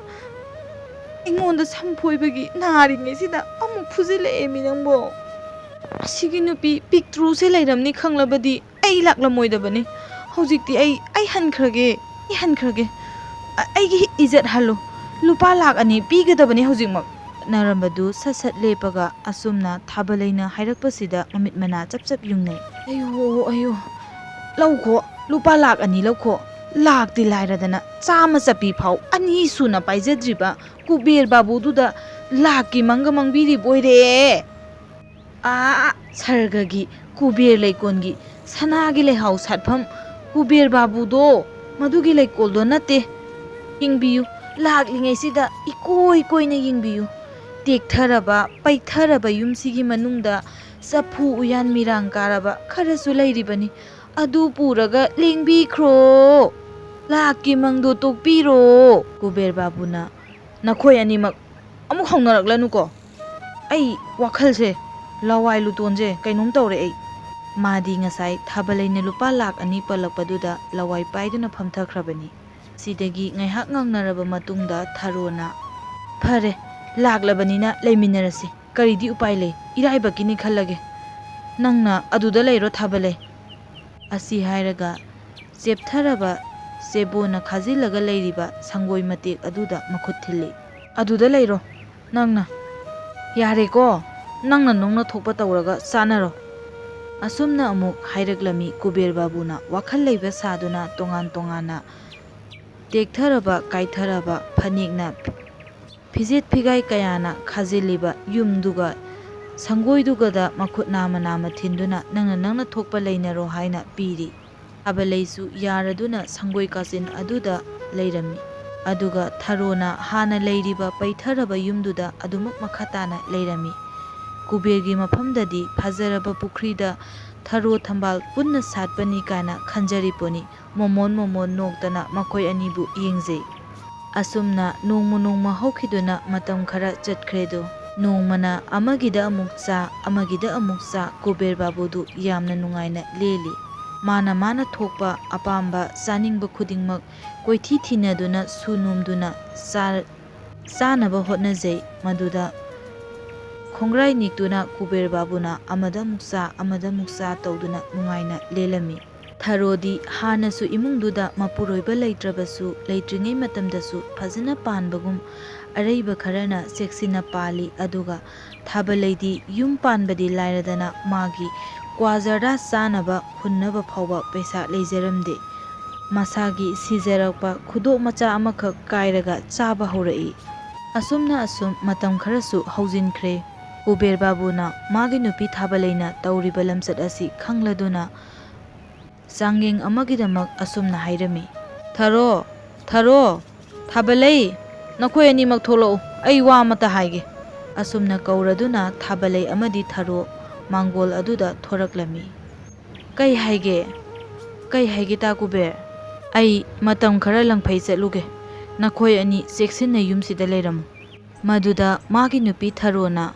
ꯑꯩꯉꯣꯟꯗ ꯁꯝ ꯐꯣꯏꯕꯒꯤ ꯅꯥꯔꯤꯉꯩꯁꯤꯗ ꯑꯃꯨꯛ ꯐꯨꯖꯤꯜꯂꯛꯑꯦ ꯃꯤ ꯅꯪꯕꯣ꯫ ꯑꯁꯤꯒꯤ ꯅꯨꯄꯤ ꯄꯤꯛꯇ꯭ꯔꯨꯁꯦ ꯂꯩꯔꯝꯅꯤ ꯈꯪꯂꯕꯗꯤ ꯑꯩ ꯂꯥꯛꯂꯝꯃꯣꯏꯗꯕꯅꯤ꯫ ꯍꯧꯖꯤꯛꯇꯤ ꯑꯩ, ꯑꯩ ꯍꯟꯈ꯭ꯔꯒꯦ, ꯑꯩ ꯍꯟꯈ꯭ꯔꯒꯦ꯫ ꯑ-, ꯑꯩꯒꯤ ꯏꯖꯠ ꯍꯜꯂꯨ꯫ ꯂꯨꯄꯥ ꯂꯥꯛ ꯑꯅꯤ ꯄꯤꯒꯗꯕꯅꯤ ꯍꯧꯖꯤꯛꯃꯛ꯫" ꯅꯥꯔꯝꯕꯗꯨ ꯁꯠ ꯁꯠ ꯂꯦꯞꯄꯒ ꯑꯁꯨꯝꯅ ꯊꯥꯕꯂꯩꯅ ꯍꯥꯏꯔꯛꯄꯁꯤꯗ ꯃꯃꯤꯠ ꯃꯅꯥ ꯆꯞ ꯆꯞ ꯌꯨꯡꯅꯩ꯫ "ꯑꯌꯣ, ꯑꯌꯣ, ꯂꯧꯈꯣ, ꯂꯨꯄꯥ ꯂꯥꯛ ꯑꯅꯤ ꯂꯧꯈꯣ꯫ ꯂꯥꯛꯇꯤ ꯂꯥꯏꯔꯗꯅ ꯆꯥꯝꯃ ꯆꯠꯄꯤ ꯐꯥꯎ ꯑꯅꯤ ꯁꯨꯅ ꯄꯥꯏꯖꯗ꯭ꯔꯤꯕ ꯀꯨꯕꯦꯔ ꯕꯥꯕꯨꯗꯨꯗ ꯂꯥꯛꯀꯤ ꯃꯪꯒ ꯃꯪꯕꯤꯔꯤꯕꯣꯏꯔꯦ꯫ ꯑꯥ, ꯁꯔꯒꯒꯤ ꯀꯨꯕꯦꯔ ꯂꯩꯀꯣꯜꯒꯤ ꯁꯅꯥꯒꯤ ꯂꯩꯍꯥꯎ ꯁꯥꯠꯐꯝ ꯀꯨꯕꯦꯔ ꯕꯥꯕꯨꯗꯣ, ꯃꯗꯨꯒꯤ ꯂꯩꯀꯣꯜꯗꯣ ꯅꯠꯇꯦ꯫ ꯌꯦꯡꯕꯤꯌꯨ, ꯂꯥꯛꯂꯤꯉꯩꯁꯤꯗ ꯏꯀꯣꯏ ꯀꯣꯏꯅ ꯌꯦꯡꯕꯤꯌꯨ꯫ ꯇꯦꯛꯊꯔꯕ, ꯄꯩꯊꯔꯕ ꯌꯨꯝꯁꯤꯒꯤ ꯃꯅꯨꯡꯗ ꯆꯐꯨ ꯎꯌꯥꯟ ꯃꯤꯔꯥꯡ ꯀꯥꯔꯕ ꯈꯔꯁꯨ ꯂꯩꯔꯤꯕꯅꯤ꯫ ꯑꯗꯨ ꯄꯨꯔꯒ ꯂꯦꯡꯕꯤꯈ꯭ꯔꯣ꯫ ꯂꯥꯛꯀꯤ ꯃꯪꯗꯣ ꯇꯣꯛꯄꯤꯔꯣ꯫" ꯀꯨꯕꯦꯔ ꯕꯥꯕꯨꯅ, "ꯅꯈꯣꯏ ꯑꯅꯤꯃꯛ ꯑꯃꯨꯛ ꯍꯧꯅꯔꯛꯂꯅꯨꯀꯣ꯫ ꯑꯩ ꯋꯥꯈꯜꯁꯦ, ꯂꯋꯥꯏ ꯂꯨꯇꯣꯟꯁꯦ ꯀꯩꯅꯣꯝ ꯇꯧꯔꯦ ꯑꯩ꯫" ꯃꯥꯗꯤ ꯉꯁꯥꯏ ꯊꯥꯕꯂꯩꯅ ꯂꯨꯄꯥ ꯂꯥꯛ ꯑꯅꯤ ꯄꯜꯂꯛꯄꯗꯨꯗ ꯂꯋꯥꯏ ꯄꯥꯏꯗꯨꯅ ꯐꯝꯊꯈ꯭ꯔꯕꯅꯤ꯫ ꯁꯤꯗꯒꯤ ꯉꯥꯏꯍꯥꯛ ꯉꯥꯡꯅꯔꯕ ꯃꯇꯨꯡꯗ ꯊꯥꯔꯣꯅ, "ꯐꯔꯦ, ꯂꯥꯛꯂꯕꯅꯤꯅ ꯂꯩꯃꯤꯟꯅꯔꯁꯤ꯫ ꯀꯔꯤꯗꯤ ꯎꯄꯥꯏ ꯂꯩ? ꯏꯔꯥꯏꯕꯛꯀꯤꯅꯤ ꯈꯜꯂꯒꯦ꯫ ꯅꯪꯅ ꯑꯗꯨꯗ ꯂꯩꯔꯣ ꯊꯥꯕꯂꯩ꯫" ꯑꯁꯤ ꯍꯥꯏꯔꯒ ꯆꯦꯞꯊꯔꯕ ꯆꯦꯕꯣꯅ ꯈꯥꯖꯤꯜꯂꯒ ꯂꯩꯔꯤꯕ ꯁꯪꯒꯣꯏ ꯃꯇꯦꯛ ꯑꯗꯨꯗ ꯃꯈꯨꯠ ꯊꯤꯜꯂꯤ꯫ "ꯑꯗꯨꯗ ꯂꯩꯔꯣ ꯅꯪꯅ꯫ ꯌꯥꯔꯦꯀꯣ, ꯅꯪꯅ ꯅꯪꯅ ꯊꯣꯛꯄ ꯇꯧꯔꯒ ꯆꯥꯅꯔꯣ꯫" ꯑꯁꯨꯝꯅ ꯑꯃꯨꯛ ꯍꯥꯏꯔꯛꯂꯝꯃꯤ꯫ ꯀꯨꯕꯦꯔ ꯕꯥꯕꯨꯅ ꯋꯥꯈꯜ ꯂꯩꯕ ꯁꯥꯗꯨꯅ ꯇꯣꯉꯥꯟ ꯇꯣꯉꯥꯟꯅ ꯇꯦꯛꯊꯔꯕ ꯀꯥꯏꯊꯔꯕ ꯐꯅꯦꯛꯅ ꯐꯤꯖꯦꯠ ꯐꯤꯒꯥꯏ ꯀꯌꯥꯅ ꯈꯥꯖꯤꯜꯂꯤꯕ ꯌꯨꯝꯗꯨꯒ ꯁꯪꯒꯣꯏꯗꯨꯒꯗ ꯃꯈꯨꯠ ꯅꯥꯝꯃ ꯅꯥꯝꯃ ꯊꯤꯟꯗꯨꯅ ꯅꯪꯅ ꯅꯪꯅ ꯊꯣꯛꯄ ꯂꯩꯅꯔꯣ ꯍꯥꯏꯅ ꯄꯤꯔꯤ꯫ ꯊꯥꯕꯂꯩꯁꯨ ꯌꯥꯔꯗꯨꯅ ꯁꯪꯒꯣꯏ ꯀꯥꯆꯤꯟ ꯑꯗꯨꯗ ꯂꯩꯔꯝꯃꯤ꯫ ꯑꯗꯨꯒ ꯊꯥꯔꯣꯅ ꯍꯥꯟꯅ ꯂꯩꯔꯤꯕ ꯄꯩꯊꯔꯕ ꯌꯨꯝꯗꯨꯗ ꯑꯗꯨꯃꯛ ꯃꯈꯥ ꯇꯥꯅ ꯂꯩꯔꯝꯃꯤ꯫ ꯀꯨꯕꯦꯔꯒꯤ ꯃꯐꯝꯗꯗꯤ ꯐꯖꯔꯕ ꯄꯨꯈ꯭ꯔꯤꯗ ꯊꯔꯣ ꯊꯝꯕꯥꯜ ꯄꯨꯟꯅ ꯁꯥꯠꯄꯅꯤ ꯀꯥꯏꯅ ꯈꯟꯖꯔꯤꯄꯣꯠꯅꯤ꯫ ꯃꯣꯃꯣꯟ ꯃꯣꯃꯣꯟ ꯅꯣꯛꯇꯅ ꯃꯈꯣꯏ ꯑꯅꯤꯕꯨ ꯌꯦꯡꯖꯩ꯫ ꯑꯁꯨꯝꯅ ꯅꯣꯡꯃ ꯅꯣꯡꯃ ꯍꯧꯈꯤꯗꯨꯅ ꯃꯇꯝ ꯈꯔ ꯆꯠꯈ꯭ꯔꯦꯗꯣ꯫ ꯅꯣꯡꯃꯅ ꯑꯃꯒꯤꯗ ꯑꯃꯨꯛ ꯆꯥ, ꯑꯃꯒꯤꯗ ꯑꯃꯨꯛ ꯆꯥ, ꯀꯨꯕꯦꯔ ꯕꯥꯕꯨꯗꯨ ꯌꯥꯝꯅ ꯅꯨꯡꯉꯥꯏꯅ ꯂꯦꯜꯂꯤ꯫ ꯃꯥꯅ ꯃꯥꯅ ꯊꯣꯛꯄ ꯑꯄꯥꯝꯕ ꯆꯥꯅꯤꯡꯕ ꯈꯨꯗꯤꯡꯃꯛ ꯀꯣꯏꯊꯤ ꯊꯤꯅꯗꯨꯅ ꯁꯨ ꯅꯣꯝꯗꯨꯅ ꯆꯥ-, ꯆꯥꯅꯕ ꯍꯣꯠꯅꯖꯩ꯫ ꯃꯗꯨꯗ ꯈꯣꯡꯒ꯭ꯔꯥꯏ ꯅꯤꯛꯇꯨꯅ ꯀꯨꯕꯦꯔ ꯕꯥꯕꯨꯅ ꯑꯃꯗ ꯑꯃꯨꯛ ꯆꯥ, ꯑꯃꯗ ꯑꯃꯨꯛ ꯆꯥ ꯇꯧꯗꯨꯅ ꯅꯨꯡꯉꯥꯏꯅ ꯂꯦꯜꯂꯝꯃꯤ꯫ ꯊꯔꯣꯗꯤ ꯍꯥꯟꯅꯁꯨ ꯏꯃꯨꯡꯗꯨꯗ ꯃꯄꯨꯔꯣꯏꯕ ꯂꯩꯇ꯭ꯔꯕꯁꯨ, ꯂꯩꯇ꯭ꯔꯤꯉꯩ ꯃꯇꯝꯗꯁꯨ ꯐꯖꯅ ꯄꯥꯟꯕꯒꯨꯝ, ꯑꯔꯩꯕ ꯈꯔꯅ ꯆꯦꯛꯁꯤꯟꯅ ꯄꯥꯜꯂꯤ꯫ ꯑꯗꯨꯒ ꯊꯥꯕꯂꯩꯗꯤ ꯌꯨꯝ ꯄꯥꯟꯕꯗꯤ ꯂꯥꯏꯔꯗꯅ ꯃꯥꯒꯤ ꯀ꯭ꯋꯥ ꯖꯔꯗꯥ ꯆꯥꯅꯕ ꯍꯨꯟꯅꯕ ꯐꯥꯎꯕ ꯄꯩꯁꯥ ꯂꯩꯖꯔꯝꯗꯦ꯫ ꯃꯁꯥꯒꯤ ꯁꯤꯖꯔꯛꯄ ꯈꯨꯗꯣꯞ ꯃꯆꯥ ꯑꯃꯈꯛ ꯀꯥꯏꯔꯒ ꯆꯥꯕ ꯍꯧꯔꯛꯏ꯫ ꯑꯁꯨꯝꯅ ꯑꯁꯨꯝ ꯃꯇꯝ ꯈꯔꯁꯨ ꯍꯧꯖꯤꯟꯈ꯭ꯔꯦ꯫ ꯀꯨꯕꯦꯔ ꯕꯥꯕꯨꯅ ꯃꯥꯒꯤ ꯅꯨꯄꯤ ꯊꯥꯕꯂꯩꯅ ꯇꯧꯔꯤꯕ ꯂꯝꯆꯠ ꯑꯁꯤ ꯈꯪꯂꯗꯨꯅ ꯆꯥꯡꯌꯦꯡ ꯑꯃꯒꯤꯗꯃꯛ ꯑꯁꯨꯝꯅ ꯍꯥꯏꯔꯝꯃꯤ, "ꯊꯔꯣ, ꯊꯔꯣ, ꯊꯥꯕꯂꯩ, ꯅꯈꯣꯏ ꯑꯅꯤꯃꯛ ꯊꯣꯛꯂꯛꯎ, ꯑꯩ ꯋꯥ ꯑꯃꯇ ꯍꯥꯏꯒꯦ"꯫ ꯑꯁꯨꯝꯅ ꯀꯧꯔꯗꯨꯅ ꯊꯥꯕꯂꯩ ꯑꯃꯗꯤ ꯊꯔꯣ ꯃꯥꯡꯒꯣꯜ ꯑꯗꯨꯗ ꯊꯣꯔꯛꯂꯝꯃꯤ꯫ "ꯀꯩ ꯍꯥꯏꯒꯦ? ꯀꯩ ꯍꯥꯏꯒꯦ, ꯇꯥ ꯀꯨꯕꯦꯔ?" "ꯑꯩ ꯃꯇꯝ ꯈꯔ ꯂꯪꯐꯩ ꯆꯠꯂꯨꯒꯦ꯫ ꯅꯈꯣꯏ ꯑꯅꯤ ꯆꯦꯛꯁꯤꯟꯅ ꯌꯨꯝꯁꯤꯗ ꯂꯩꯔꯝꯃꯨ"꯫ ꯃꯗꯨꯗ ꯃꯥꯒꯤ ꯅꯨꯄꯤ ꯊꯔꯣꯅ,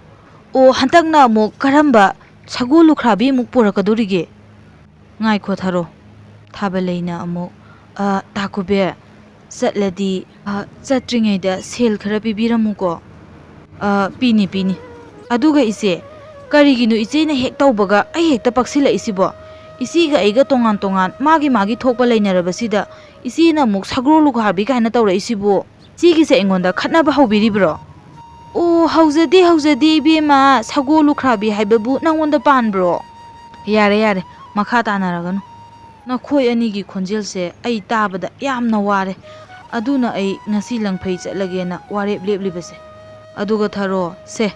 "ꯑꯣ, ꯍꯟꯗꯛꯅ ꯑꯃꯨꯛ ꯀꯔꯝꯕ ꯁꯒꯣꯜ ꯂꯨꯈ꯭ꯔꯥꯕꯤ ꯑꯃꯨꯛ ꯄꯨꯔꯛꯀꯗꯧꯔꯤꯒꯦ?" "ꯉꯥꯏꯈꯣ ꯊꯔꯣ"꯫ ꯊꯥꯕꯂꯩꯅ ꯑꯃꯨꯛ, "ꯑ, ꯇꯥ ꯀꯨꯕꯦꯔ, ꯆꯠꯂꯗꯤ, ꯑ, ꯆꯠꯇ꯭ꯔꯤꯉꯩꯗ ꯁꯦꯜ ꯈꯔ ꯄꯤꯕꯤꯔꯝꯃꯨꯀꯣ"꯫ "ꯑ, ꯄꯤꯅꯤ, ꯄꯤꯅꯤ"꯫ "ꯑꯗꯨꯒ ꯏꯆꯦ, ꯀꯔꯤꯒꯤꯅꯣ ꯏꯆꯦꯅ ꯍꯦꯛ ꯇꯧꯕꯒ ꯑꯩ ꯍꯦꯛꯇ ꯄꯛꯁꯤꯜꯂꯛꯏꯁꯤꯕꯣ? ꯏꯆꯦꯒ ꯑꯩꯒ ꯇꯣꯉꯥꯟ ꯇꯣꯉꯥꯟ ꯃꯥꯒꯤ ꯃꯥꯒꯤ ꯊꯣꯛꯄ ꯂꯩꯅꯔꯕꯁꯤꯗ ꯏꯆꯦꯅ ꯑꯃꯨꯛ ꯁꯒꯣꯜ ꯂꯨꯈ꯭ꯔꯥꯕꯤ ꯀꯥꯏꯅ ꯇꯧꯔꯛꯏꯁꯤꯕꯨ? ꯏꯆꯦꯒꯤꯁꯦ ꯑꯩꯉꯣꯟꯗ ꯈꯠꯅꯕ ꯍꯧꯕꯤꯔꯤꯕ꯭ꯔꯣ?" "ꯑꯣ, ꯍꯧꯖꯗꯦ, ꯍꯧꯖꯗꯦ ꯏꯕꯦꯝꯃ, ꯁꯒꯣꯜ ꯂꯨꯈ꯭ꯔꯥꯕꯤ ꯍꯥꯏꯕꯕꯨ ꯅꯪꯉꯣꯟꯗ ꯄꯥꯟꯕ꯭ꯔꯣ?" "ꯌꯥꯔꯦ, ꯌꯥꯔꯦ, ꯃꯈꯥ ꯇꯥꯅꯔꯒꯅꯨ꯫ ꯅꯈꯣꯏ ꯑꯅꯤꯒꯤ ꯈꯣꯟꯖꯦꯜꯁꯦ ꯑꯩ ꯇꯥꯕꯗ ꯌꯥꯝꯅ ꯋꯥꯔꯦ꯫ ꯑꯗꯨꯅ ꯑꯩ ꯉꯁꯤ ꯂꯪꯐꯩ ꯆꯠꯂꯒꯦꯅ ꯋꯥꯔꯦꯞ ꯂꯦꯞꯂꯤꯕꯁꯦ꯫ ꯑꯗꯨꯒ ꯊꯔꯣ, ꯁꯦ,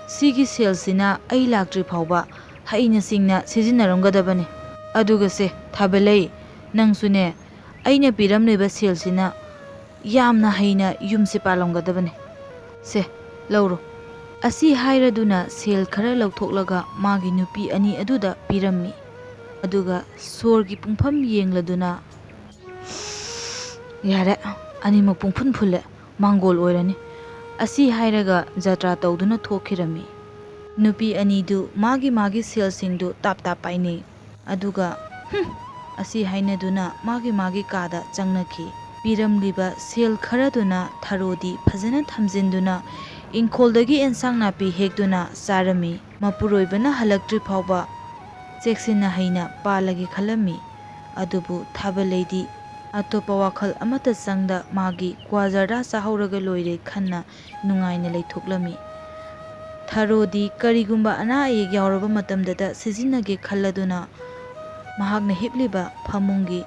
ꯁꯤꯒꯤ ꯁꯦꯜꯁꯤꯅ ꯑꯩ ꯂꯥꯛꯇ꯭ꯔꯤ ꯐꯥꯎꯕ ꯍꯩꯅ ꯁꯤꯡꯅ ꯁꯤꯖꯤꯟꯅꯔꯝꯒꯗꯕꯅꯤ꯫ ꯑꯗꯨꯒ ꯁꯦ, ꯊꯥꯕꯂꯩ, ꯅꯪꯁꯨꯅꯦ, ꯑꯩꯅ ꯄꯤꯔꯝꯂꯤꯕ ꯁꯦꯜꯁꯤꯅ ꯌꯥꯝꯅ ꯍꯩꯅ ꯌꯨꯝꯁꯦ ꯄꯥꯜꯂꯝꯒꯗꯕꯅꯤ꯫ ꯁꯦ, ꯂꯧꯔꯣ꯫ ꯑꯁꯤ ꯍꯥꯏꯔꯗꯨꯅ ꯁꯦꯜ ꯈꯔ ꯂꯧꯊꯣꯛꯂꯒ ꯃꯥꯒꯤ ꯅꯨꯄꯤ ꯑꯅꯤ ꯑꯗꯨꯗ ꯄꯤꯔꯝꯃꯤ꯫ ꯑꯗꯨꯒ ꯁꯣꯔꯒꯤ ꯄꯨꯡꯐꯝ ꯌꯦꯡꯂꯗꯨꯅ, "ꯌꯥꯔꯦ, ꯑꯅꯤꯃꯛ ꯄꯨꯡꯐꯨꯟ ꯐꯨꯜꯂꯦ, ꯃꯥꯡꯒꯣꯜ ꯑꯣꯏꯔꯅꯤ" ꯑꯁꯤ ꯍꯥꯏꯔꯒ ꯖꯇ꯭ꯔꯥ ꯇꯧꯗꯨꯅ ꯊꯣꯛꯈꯤꯔꯝꯃꯤ꯫ ꯅꯨꯄꯤ ꯑꯅꯤꯗꯨ ꯃꯥꯒꯤ ꯃꯥꯒꯤ ꯁꯦꯜꯁꯤꯡꯗꯨ ꯇꯥꯞ ꯇꯥꯞ ꯄꯥꯏꯅꯩ꯫ ꯑꯗꯨꯒ "ꯍꯨꯝ" ꯑꯁꯤ ꯍꯥꯏꯅꯗꯨꯅ ꯃꯥꯒꯤ ꯃꯥꯒꯤ ꯀꯥꯗ ꯆꯪꯅꯈꯤ꯫ ꯄꯤꯔꯝꯂꯤꯕ ꯁꯦꯜ ꯈꯔꯗꯨꯅ ꯊꯔꯣꯗꯤ ꯐꯖꯅ ꯊꯝꯖꯤꯟꯗꯨꯅ ꯏꯪꯈꯣꯜꯗꯒꯤ ꯑꯦꯟꯁꯥꯡ ꯅꯥꯄꯤ ꯍꯦꯛꯇꯨꯅ ꯆꯥꯔꯝꯃꯤ꯫ ꯃꯄꯨꯔꯣꯏꯕꯅ ꯍꯜꯂꯛꯇ꯭ꯔꯤ ꯐꯥꯎꯕ ꯆꯦꯛꯁꯤꯟꯅ ꯍꯩꯅ ꯄꯥꯜꯂꯒꯦ ꯈꯜꯂꯝꯃꯤ꯫ ꯑꯗꯨꯕꯨ ꯊꯥꯕꯂꯩꯗꯤ ꯑꯇꯣꯞꯄ ꯋꯥꯈꯜ ꯑꯃꯠꯇ ꯆꯪꯗ ꯃꯥꯒꯤ ꯀ꯭ꯋꯥ ꯖꯔꯗꯥ ꯆꯥꯍꯧꯔꯒ ꯂꯣꯏꯔꯦ ꯈꯟꯅ ꯅꯨꯡꯉꯥꯏꯅ ꯂꯩꯊꯣꯛꯂꯝꯃꯤ꯫ ꯊꯔꯣꯗꯤ ꯀꯔꯤꯒꯨꯝꯕ ꯑꯅꯥ ꯑꯌꯦꯛ ꯌꯥꯎꯔꯕ ꯃꯇꯝꯗꯇ ꯁꯤꯖꯤꯟꯅꯒꯦ ꯈꯜꯂꯗꯨꯅ ꯃꯍꯥꯛꯅ ꯍꯤꯞꯂꯤꯕ ꯐꯃꯨꯡꯒꯤ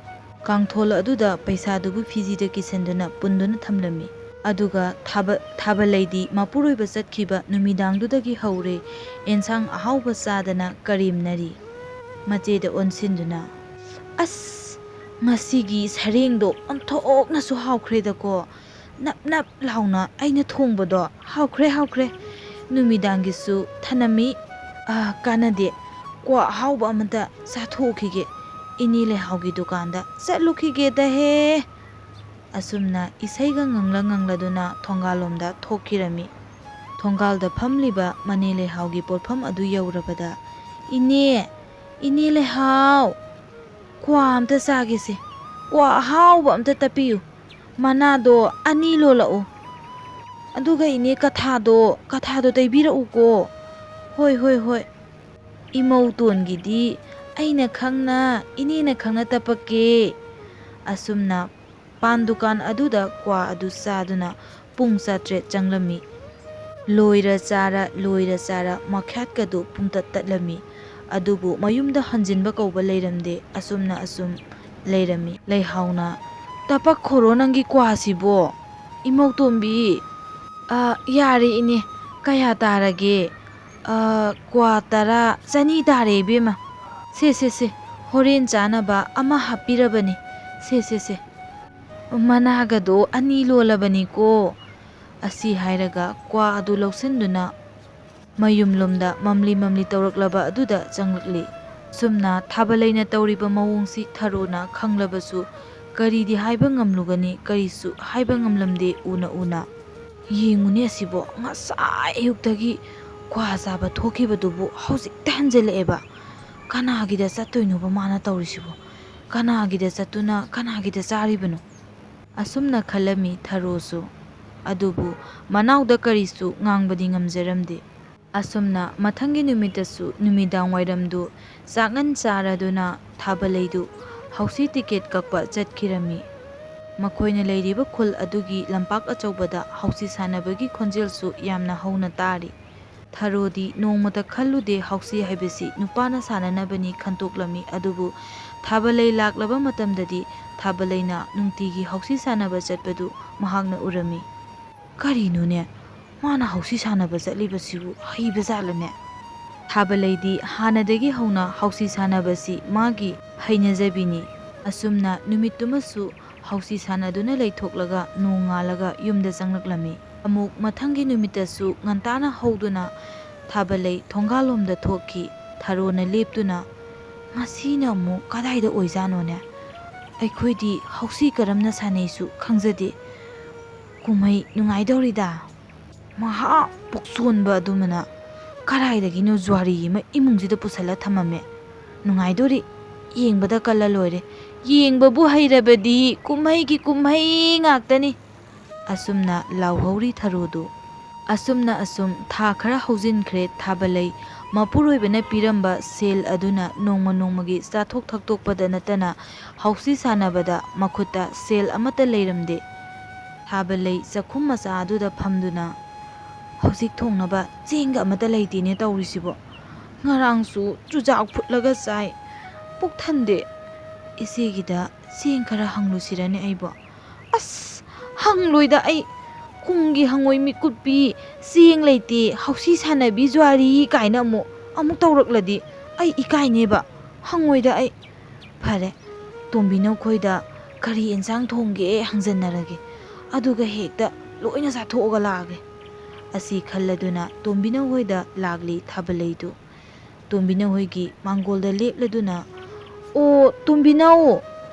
ꯀꯥꯡꯊꯣꯜ ꯑꯗꯨꯗ ꯄꯩꯁꯥꯗꯨꯕꯨ ꯐꯤꯖꯤꯗ ꯀꯤꯁꯤꯟꯗꯨꯅ ꯄꯨꯟꯗꯨꯅ ꯊꯝꯂꯝꯃꯤ꯫ ꯑꯗꯨꯒ ꯊꯥꯕ-, ꯊꯥꯕꯂꯩꯗꯤ ꯃꯄꯨꯔꯣꯏꯕ ꯆꯠꯈꯤꯕ ꯅꯨꯃꯤꯗꯥꯡꯗꯨꯗꯒꯤ ꯍꯧꯔꯦ ꯑꯦꯟꯁꯥꯡ ꯑꯍꯥꯎꯕ ꯆꯥꯗꯅ ꯀꯔꯦꯝꯅꯔꯤ꯫ ꯃꯆꯦꯗ ꯑꯣꯟꯁꯤꯟꯗꯨꯅ, "ꯑꯁ, ꯉꯁꯤꯒꯤ ꯁꯔꯦꯡꯗꯣ ꯑꯣꯟꯊꯣꯛꯅꯁꯨ ꯍꯥꯎꯈ꯭ꯔꯦꯗꯀꯣ꯫ ꯅꯞ ꯅꯞ ꯂꯥꯎꯅ ꯑꯩꯅ ꯊꯣꯡꯕꯗꯣ ꯍꯥꯎꯈ꯭ꯔꯦ, ꯍꯥꯎꯈ꯭ꯔꯦ꯫ ꯅꯨꯃꯤꯗꯥꯡꯒꯤꯁꯨ ꯊꯅꯝꯃꯤ꯫ ꯑꯥ, ꯀꯥꯟꯅꯗꯦ꯫ ꯀ꯭ꯋꯥ ꯑꯍꯥꯎꯕ ꯑꯃꯇ ꯆꯥꯊꯣꯛꯎꯈꯤꯒꯦ꯫ ꯏꯅꯦ ꯂꯩꯍꯥꯎꯒꯤ ꯗꯨꯀꯥꯟꯗ ꯆꯠꯂꯨꯈꯤꯒꯦꯗꯍꯦ"꯫ ꯑꯁꯨꯝꯅ ꯏꯁꯩꯒ ꯉꯪꯂ ꯉꯪꯂꯗꯨꯅ ꯊꯣꯡꯒꯥꯜꯂꯣꯝꯗ ꯊꯣꯛꯈꯤꯔꯝꯃꯤ꯫ ꯊꯣꯡꯒꯥꯜꯗ ꯐꯝꯂꯤꯕ ꯃꯅꯦ ꯂꯩꯍꯥꯎꯒꯤ ꯄꯣꯠꯐꯝ ꯑꯗꯨ ꯌꯧꯔꯕꯗ, "ꯏꯅꯦ, ꯏꯅꯦ ꯂꯩꯍꯥꯎ, ꯀ꯭ꯋꯥ ꯑꯝꯇ ꯆꯥꯒꯦꯁꯦ꯫ ꯀ꯭ꯋꯥ ꯑꯍꯥꯎꯕ ꯑꯝꯇ ꯇꯞꯄꯤꯌꯨ꯫ ꯃꯅꯥꯗꯣ ꯑꯅꯤ ꯂꯣꯜꯂꯛꯎ꯫ ꯑꯗꯨꯒ ꯏꯅꯦ, ꯀꯊꯥꯗꯣ, ꯀꯊꯥꯗꯣ ꯇꯩꯕꯤꯔꯛꯎꯀꯣ"꯫ "ꯍꯣꯏ, ꯍꯣꯏ, ꯍꯣꯏ꯫ ꯏꯃꯧꯇꯣꯟꯒꯤꯗꯤ ꯑꯩꯅ ꯈꯪꯅ, ꯏꯅꯦꯅ ꯈꯪꯅ ꯇꯞꯄꯛꯀꯦ"꯫ ꯑꯁꯨꯝꯅ ꯄꯥꯟ ꯗꯨꯀꯥꯟ ꯑꯗꯨꯗ ꯀ꯭ꯋꯥ ꯑꯗꯨ ꯆꯥꯗꯨꯅ ꯄꯨꯡ ꯆꯥꯇ꯭ꯔꯦꯠ ꯆꯪꯂꯝꯃꯤ꯫ ꯂꯣꯏꯔ ꯆꯥꯔ, ꯂꯣꯏꯔ ꯆꯥꯔ ꯃꯈ꯭ꯌꯥꯠꯀꯗꯨ ꯄꯨꯡꯇꯠ ꯇꯠꯂꯝꯃꯤ꯫ ꯑꯗꯨꯕꯨ ꯃꯌꯨꯝꯗ ꯍꯟꯖꯤꯟꯕ ꯀꯧꯕ ꯂꯩꯔꯝꯗꯦ꯫ ꯑꯁꯨꯝꯅ ꯑꯁꯨꯝ ꯂꯩꯔꯝꯃꯤ꯫ ꯂꯩꯍꯥꯎꯅ, "ꯇꯄꯛꯈꯣꯔꯣ ꯅꯪꯒꯤ ꯀ꯭ꯋꯥꯁꯤꯕꯣ?" "ꯏꯃꯧꯇꯣꯝꯕꯤ, ꯑ, ꯌꯥꯔꯦ ꯏꯅꯦ, ꯀꯌꯥ ꯇꯥꯔꯒꯦ?" "ꯑ, ꯀ꯭ꯋꯥ ꯇꯔꯥ, ꯆꯅꯤ ꯇꯥꯔꯦ ꯏꯕꯦꯝꯃ꯫ ꯁꯦ, ꯁꯦ, ꯁꯦ, ꯍꯣꯔꯦꯟ ꯆꯥꯅꯕ ꯑꯃ ꯍꯥꯞꯄꯤꯔꯕꯅꯤ꯫ ꯁꯦ, ꯁꯦ, ꯁꯦ꯫ ꯃꯅꯥꯒꯗꯣ ꯑꯅꯤ ꯂꯣꯜꯂꯕꯅꯤꯀꯣ"꯫ ꯑꯁꯤ ꯍꯥꯏꯔꯒ ꯀ꯭ꯋꯥ ꯑꯗꯨ ꯂꯧꯁꯤꯟꯗꯨꯅ ꯃꯌꯨꯝꯂꯣꯝꯗ ꯃꯝꯂꯤ ꯃꯝꯂꯤ ꯇꯧꯔꯛꯂꯕ ꯑꯗꯨꯗ ꯆꯪꯂꯛꯂꯤ꯫ ꯑꯁꯨꯝꯅ ꯊꯥꯕꯂꯩꯅ ꯇꯧꯔꯤꯕ ꯃꯑꯣꯡꯁꯤ ꯊꯔꯣꯅ ꯈꯪꯂꯕꯁꯨ ꯀꯔꯤꯗꯤ ꯍꯥꯏꯕ ꯉꯝꯂꯨꯒꯅꯤ, ꯀꯔꯤꯁꯨ ꯍꯥꯏꯕ ꯉꯝꯂꯝꯗꯦ ꯎꯅ ꯎꯅ꯫ "ꯌꯦꯡꯉꯨꯅꯦ ꯑꯁꯤꯕꯣ, ꯉꯁꯥꯏ ꯑꯌꯨꯛꯇꯒꯤ ꯀ꯭ꯋꯥ ꯆꯥꯕ ꯊꯣꯛꯈꯤꯕꯗꯨꯕꯨ ꯍꯧꯖꯤꯛꯇ ꯍꯟꯖꯤꯜꯂꯛꯑꯦꯕ꯫ ꯀꯅꯥꯒꯤꯗ ꯆꯠꯇꯣꯏꯅꯣꯕ ꯃꯥꯅ ꯇꯧꯔꯤꯁꯤꯕꯣ? ꯀꯅꯥꯒꯤꯗ ꯆꯠꯇꯨꯅ ꯀꯅꯥꯒꯤꯗ ꯆꯥꯔꯤꯕꯅꯣ?" ꯑꯁꯨꯝꯅ ꯈꯜꯂꯝꯃꯤ ꯊꯔꯣꯁꯨ꯫ ꯑꯗꯨꯕꯨ ꯃꯅꯥꯎꯗ ꯀꯔꯤꯁꯨ ꯉꯥꯡꯕꯗꯤ ꯉꯝꯖꯔꯝꯗꯦ꯫ ꯑꯁꯨꯝꯅ ꯃꯊꯪꯒꯤ ꯅꯨꯃꯤꯠꯇꯁꯨ ꯅꯨꯃꯤꯗꯥꯡ ꯋꯥꯏꯔꯝꯗꯨ ꯆꯥꯛꯉꯟ ꯆꯥꯔꯗꯨꯅ ꯊꯥꯕꯂꯩꯗꯨ ꯍꯧꯁꯤ ꯇꯤꯀꯦꯠ ꯀꯛꯄ ꯆꯠꯈꯤꯔꯝꯃꯤ꯫ ꯃꯈꯣꯏꯅ ꯂꯩꯔꯤꯕ ꯈꯨꯜ ꯑꯗꯨꯒꯤ ꯂꯝꯄꯥꯛ ꯑꯆꯧꯕꯗ ꯍꯧꯁꯤ ꯁꯥꯟꯅꯕꯒꯤ ꯈꯣꯟꯖꯦꯜꯁꯨ ꯌꯥꯝꯅ ꯍꯧꯅ ꯇꯥꯔꯤ꯫ ꯊꯔꯣꯗꯤ ꯅꯣꯡꯃꯇ ꯈꯜꯂꯨꯗꯦ ꯍꯧꯁꯤ ꯍꯥꯏꯕꯁꯤ ꯅꯨꯄꯥꯅ ꯁꯥꯟꯅꯅꯕꯅꯤ ꯈꯟꯇꯣꯛꯂꯝꯃꯤ, ꯑꯗꯨꯕꯨ ꯊꯥꯕꯂꯩ ꯂꯥꯛꯂꯕ ꯃꯇꯝꯗꯗꯤ ꯊꯥꯕꯂꯩꯅ ꯅꯨꯡꯇꯤꯒꯤ ꯍꯧꯁꯤ ꯁꯥꯟꯅꯕ ꯆꯠꯄꯗꯨ ꯃꯍꯥꯛꯅ ꯎꯔꯝꯃꯤ꯫ "ꯀꯔꯤꯅꯣꯅꯦ? ꯃꯥꯅ ꯍꯧꯁꯤ ꯁꯥꯟꯅꯕ ꯆꯠꯂꯤꯕꯁꯤꯕꯨ ꯍꯩꯕ ꯖꯥꯠꯂꯅꯦ?" ꯊꯥꯕꯂꯩꯗꯤ ꯍꯥꯟꯅꯗꯒꯤ ꯍꯧꯅ ꯍꯧꯁꯤ ꯁꯥꯟꯅꯕꯁꯤ ꯃꯥꯒꯤ ꯍꯩꯅꯖꯕꯤꯅꯤ꯫ ꯑꯁꯨꯝꯅ ꯅꯨꯃꯤꯠꯇꯨꯃꯁꯨ ꯍꯧꯁꯤ ꯁꯥꯟꯅꯗꯨꯅ ꯂꯩꯊꯣꯛꯂꯒ ꯅꯣꯡꯉꯥꯜꯂꯒ ꯌꯨꯝꯗ ꯆꯪꯂꯛꯂꯝꯃꯤ꯫ ꯑꯃꯨꯛ ꯃꯊꯪꯒꯤ ꯅꯨꯃꯤꯠꯇꯁꯨ ꯉꯟꯇꯥꯅ ꯍꯧꯗꯨꯅ ꯊꯥꯕꯂꯩ ꯊꯣꯡꯒꯥꯜꯂꯣꯝꯗ ꯊꯣꯛꯈꯤ꯫ ꯊꯔꯣꯅ ꯂꯦꯞꯇꯨꯅ, "ꯉꯁꯤꯅ ꯑꯃꯨꯛ ꯀꯗꯥꯏꯗ ꯑꯣꯏꯖꯥꯠꯅꯣꯅꯦ? ꯑꯩꯈꯣꯏꯗꯤ ꯍꯧꯁꯤ ꯀꯔꯝꯅ ꯁꯥꯟꯅꯩꯁꯨ ꯈꯪꯖꯗꯦ꯫ ꯀꯨꯝꯍꯩ ꯅꯨꯡꯉꯥꯏꯗꯧꯔꯤꯗ꯫ ꯃꯍꯥ ꯄꯨꯛꯆꯣꯟꯕ ꯑꯗꯨꯃꯅ ꯀꯗꯥꯏꯗꯒꯤꯅꯣ ꯖ꯭ꯋꯥꯔꯤ ꯑꯃ ꯏꯃꯨꯡꯁꯤꯗ ꯄꯨꯁꯜꯂ ꯊꯝꯃꯝꯃꯦ꯫ ꯅꯨꯡꯉꯥꯏꯗꯣꯔꯤ꯫ ꯌꯦꯡꯕꯗ ꯀꯜꯂ ꯂꯣꯏꯔꯦ꯫ ꯌꯦꯡꯕꯕꯨ ꯍꯩꯔꯕꯗꯤ ꯀꯨꯝꯍꯩꯒꯤ ꯀꯨꯝꯍꯩ ꯉꯥꯛꯇꯅꯤ"꯫ ꯑꯁꯨꯝꯅ ꯂꯥꯎꯍꯧꯔꯤ ꯊꯔꯣꯗꯨ꯫ ꯑꯁꯨꯝꯅ ꯑꯁꯨꯝ ꯊꯥ ꯈꯔ ꯍꯧꯖꯤꯟꯈ꯭ꯔꯦ꯫ ꯊꯥꯕꯂꯩ ꯃꯄꯨꯔꯣꯏꯕꯅ ꯄꯤꯔꯝꯕ ꯁꯦꯜ ꯑꯗꯨꯅ ꯅꯣꯡꯃ ꯅꯣꯡꯃꯒꯤ ꯆꯥꯊꯣꯛ ꯊꯛꯇꯣꯛꯄꯗ ꯅꯠꯇꯅ ꯍꯧꯁꯤ ꯁꯥꯟꯅꯕꯗ ꯃꯈꯨꯠꯇ ꯁꯦꯜ ꯑꯃꯠꯇ ꯂꯩꯔꯝꯗꯦ꯫ ꯊꯥꯕꯂꯩ ꯆꯥꯛꯈꯨꯝ ꯃꯆꯥ ꯑꯗꯨꯗ ꯐꯝꯗꯨꯅ, "ꯍꯧꯖꯤꯛ ꯊꯣꯡꯅꯕ ꯆꯦꯡꯒ ꯑꯃꯠꯇ ꯂꯩꯇꯦꯅꯦ ꯇꯧꯔꯤꯁꯤꯕꯣ꯫ ꯉꯔꯥꯡꯁꯨ ꯆꯨꯖꯥꯛ ꯐꯨꯠꯂꯒ ꯆꯥꯏ꯫ ꯄꯨꯛ ꯊꯟꯗꯦ꯫ ꯏꯆꯦꯒꯤꯗ ꯆꯦꯡ ꯈꯔ ꯍꯪꯂꯨꯁꯤꯔꯅꯦ ꯑꯩꯕꯣ? ꯑꯁ, ꯍꯪꯂꯣꯏꯗ ꯑꯩ꯫ ꯀꯨꯝꯒꯤ ꯍꯪꯉꯣꯏ ꯃꯤꯀꯨꯞꯄꯤ, ꯆꯦꯡ ꯂꯩꯇꯦ, ꯍꯧꯁꯤ ꯁꯥꯟꯅꯕꯤ ꯖ꯭ꯋꯥꯔꯤ ꯀꯥꯏꯅ ꯑꯃꯨꯛ, ꯑꯃꯨꯛ ꯇꯧꯔꯛꯂꯗꯤ ꯑꯩ ꯏꯀꯥꯏꯅꯦꯕ꯫ ꯍꯪꯉꯣꯏꯗ ꯑꯩ꯫ ꯐꯔꯦ, ꯇꯣꯝꯕꯤ ꯅꯈꯣꯏꯗ ꯀꯔꯤ ꯑꯦꯟꯁꯥꯡ ꯊꯣꯡꯒꯦ ꯍꯪꯖꯟꯅꯔꯒꯦ꯫ ꯑꯗꯨꯒ ꯍꯦꯛꯇ ꯂꯣꯏꯅ ꯆꯥꯊꯣꯛꯑꯒ ꯂꯥꯛꯑꯒꯦ"꯫ ꯑꯁꯤ ꯈꯜꯂꯗꯨꯅ ꯇꯣꯝꯕꯤꯅꯧ ꯍꯣꯏꯗ ꯂꯥꯛꯂꯤ ꯊꯥꯕꯂꯩꯗꯨ꯫ ꯇꯣꯝꯕꯤꯅꯧ ꯍꯣꯏꯒꯤ ꯃꯥꯡꯒꯣꯜꯗ ꯂꯦꯞꯂꯗꯨꯅ, "ꯑꯣ ꯇꯣꯝꯕꯤꯅꯧ,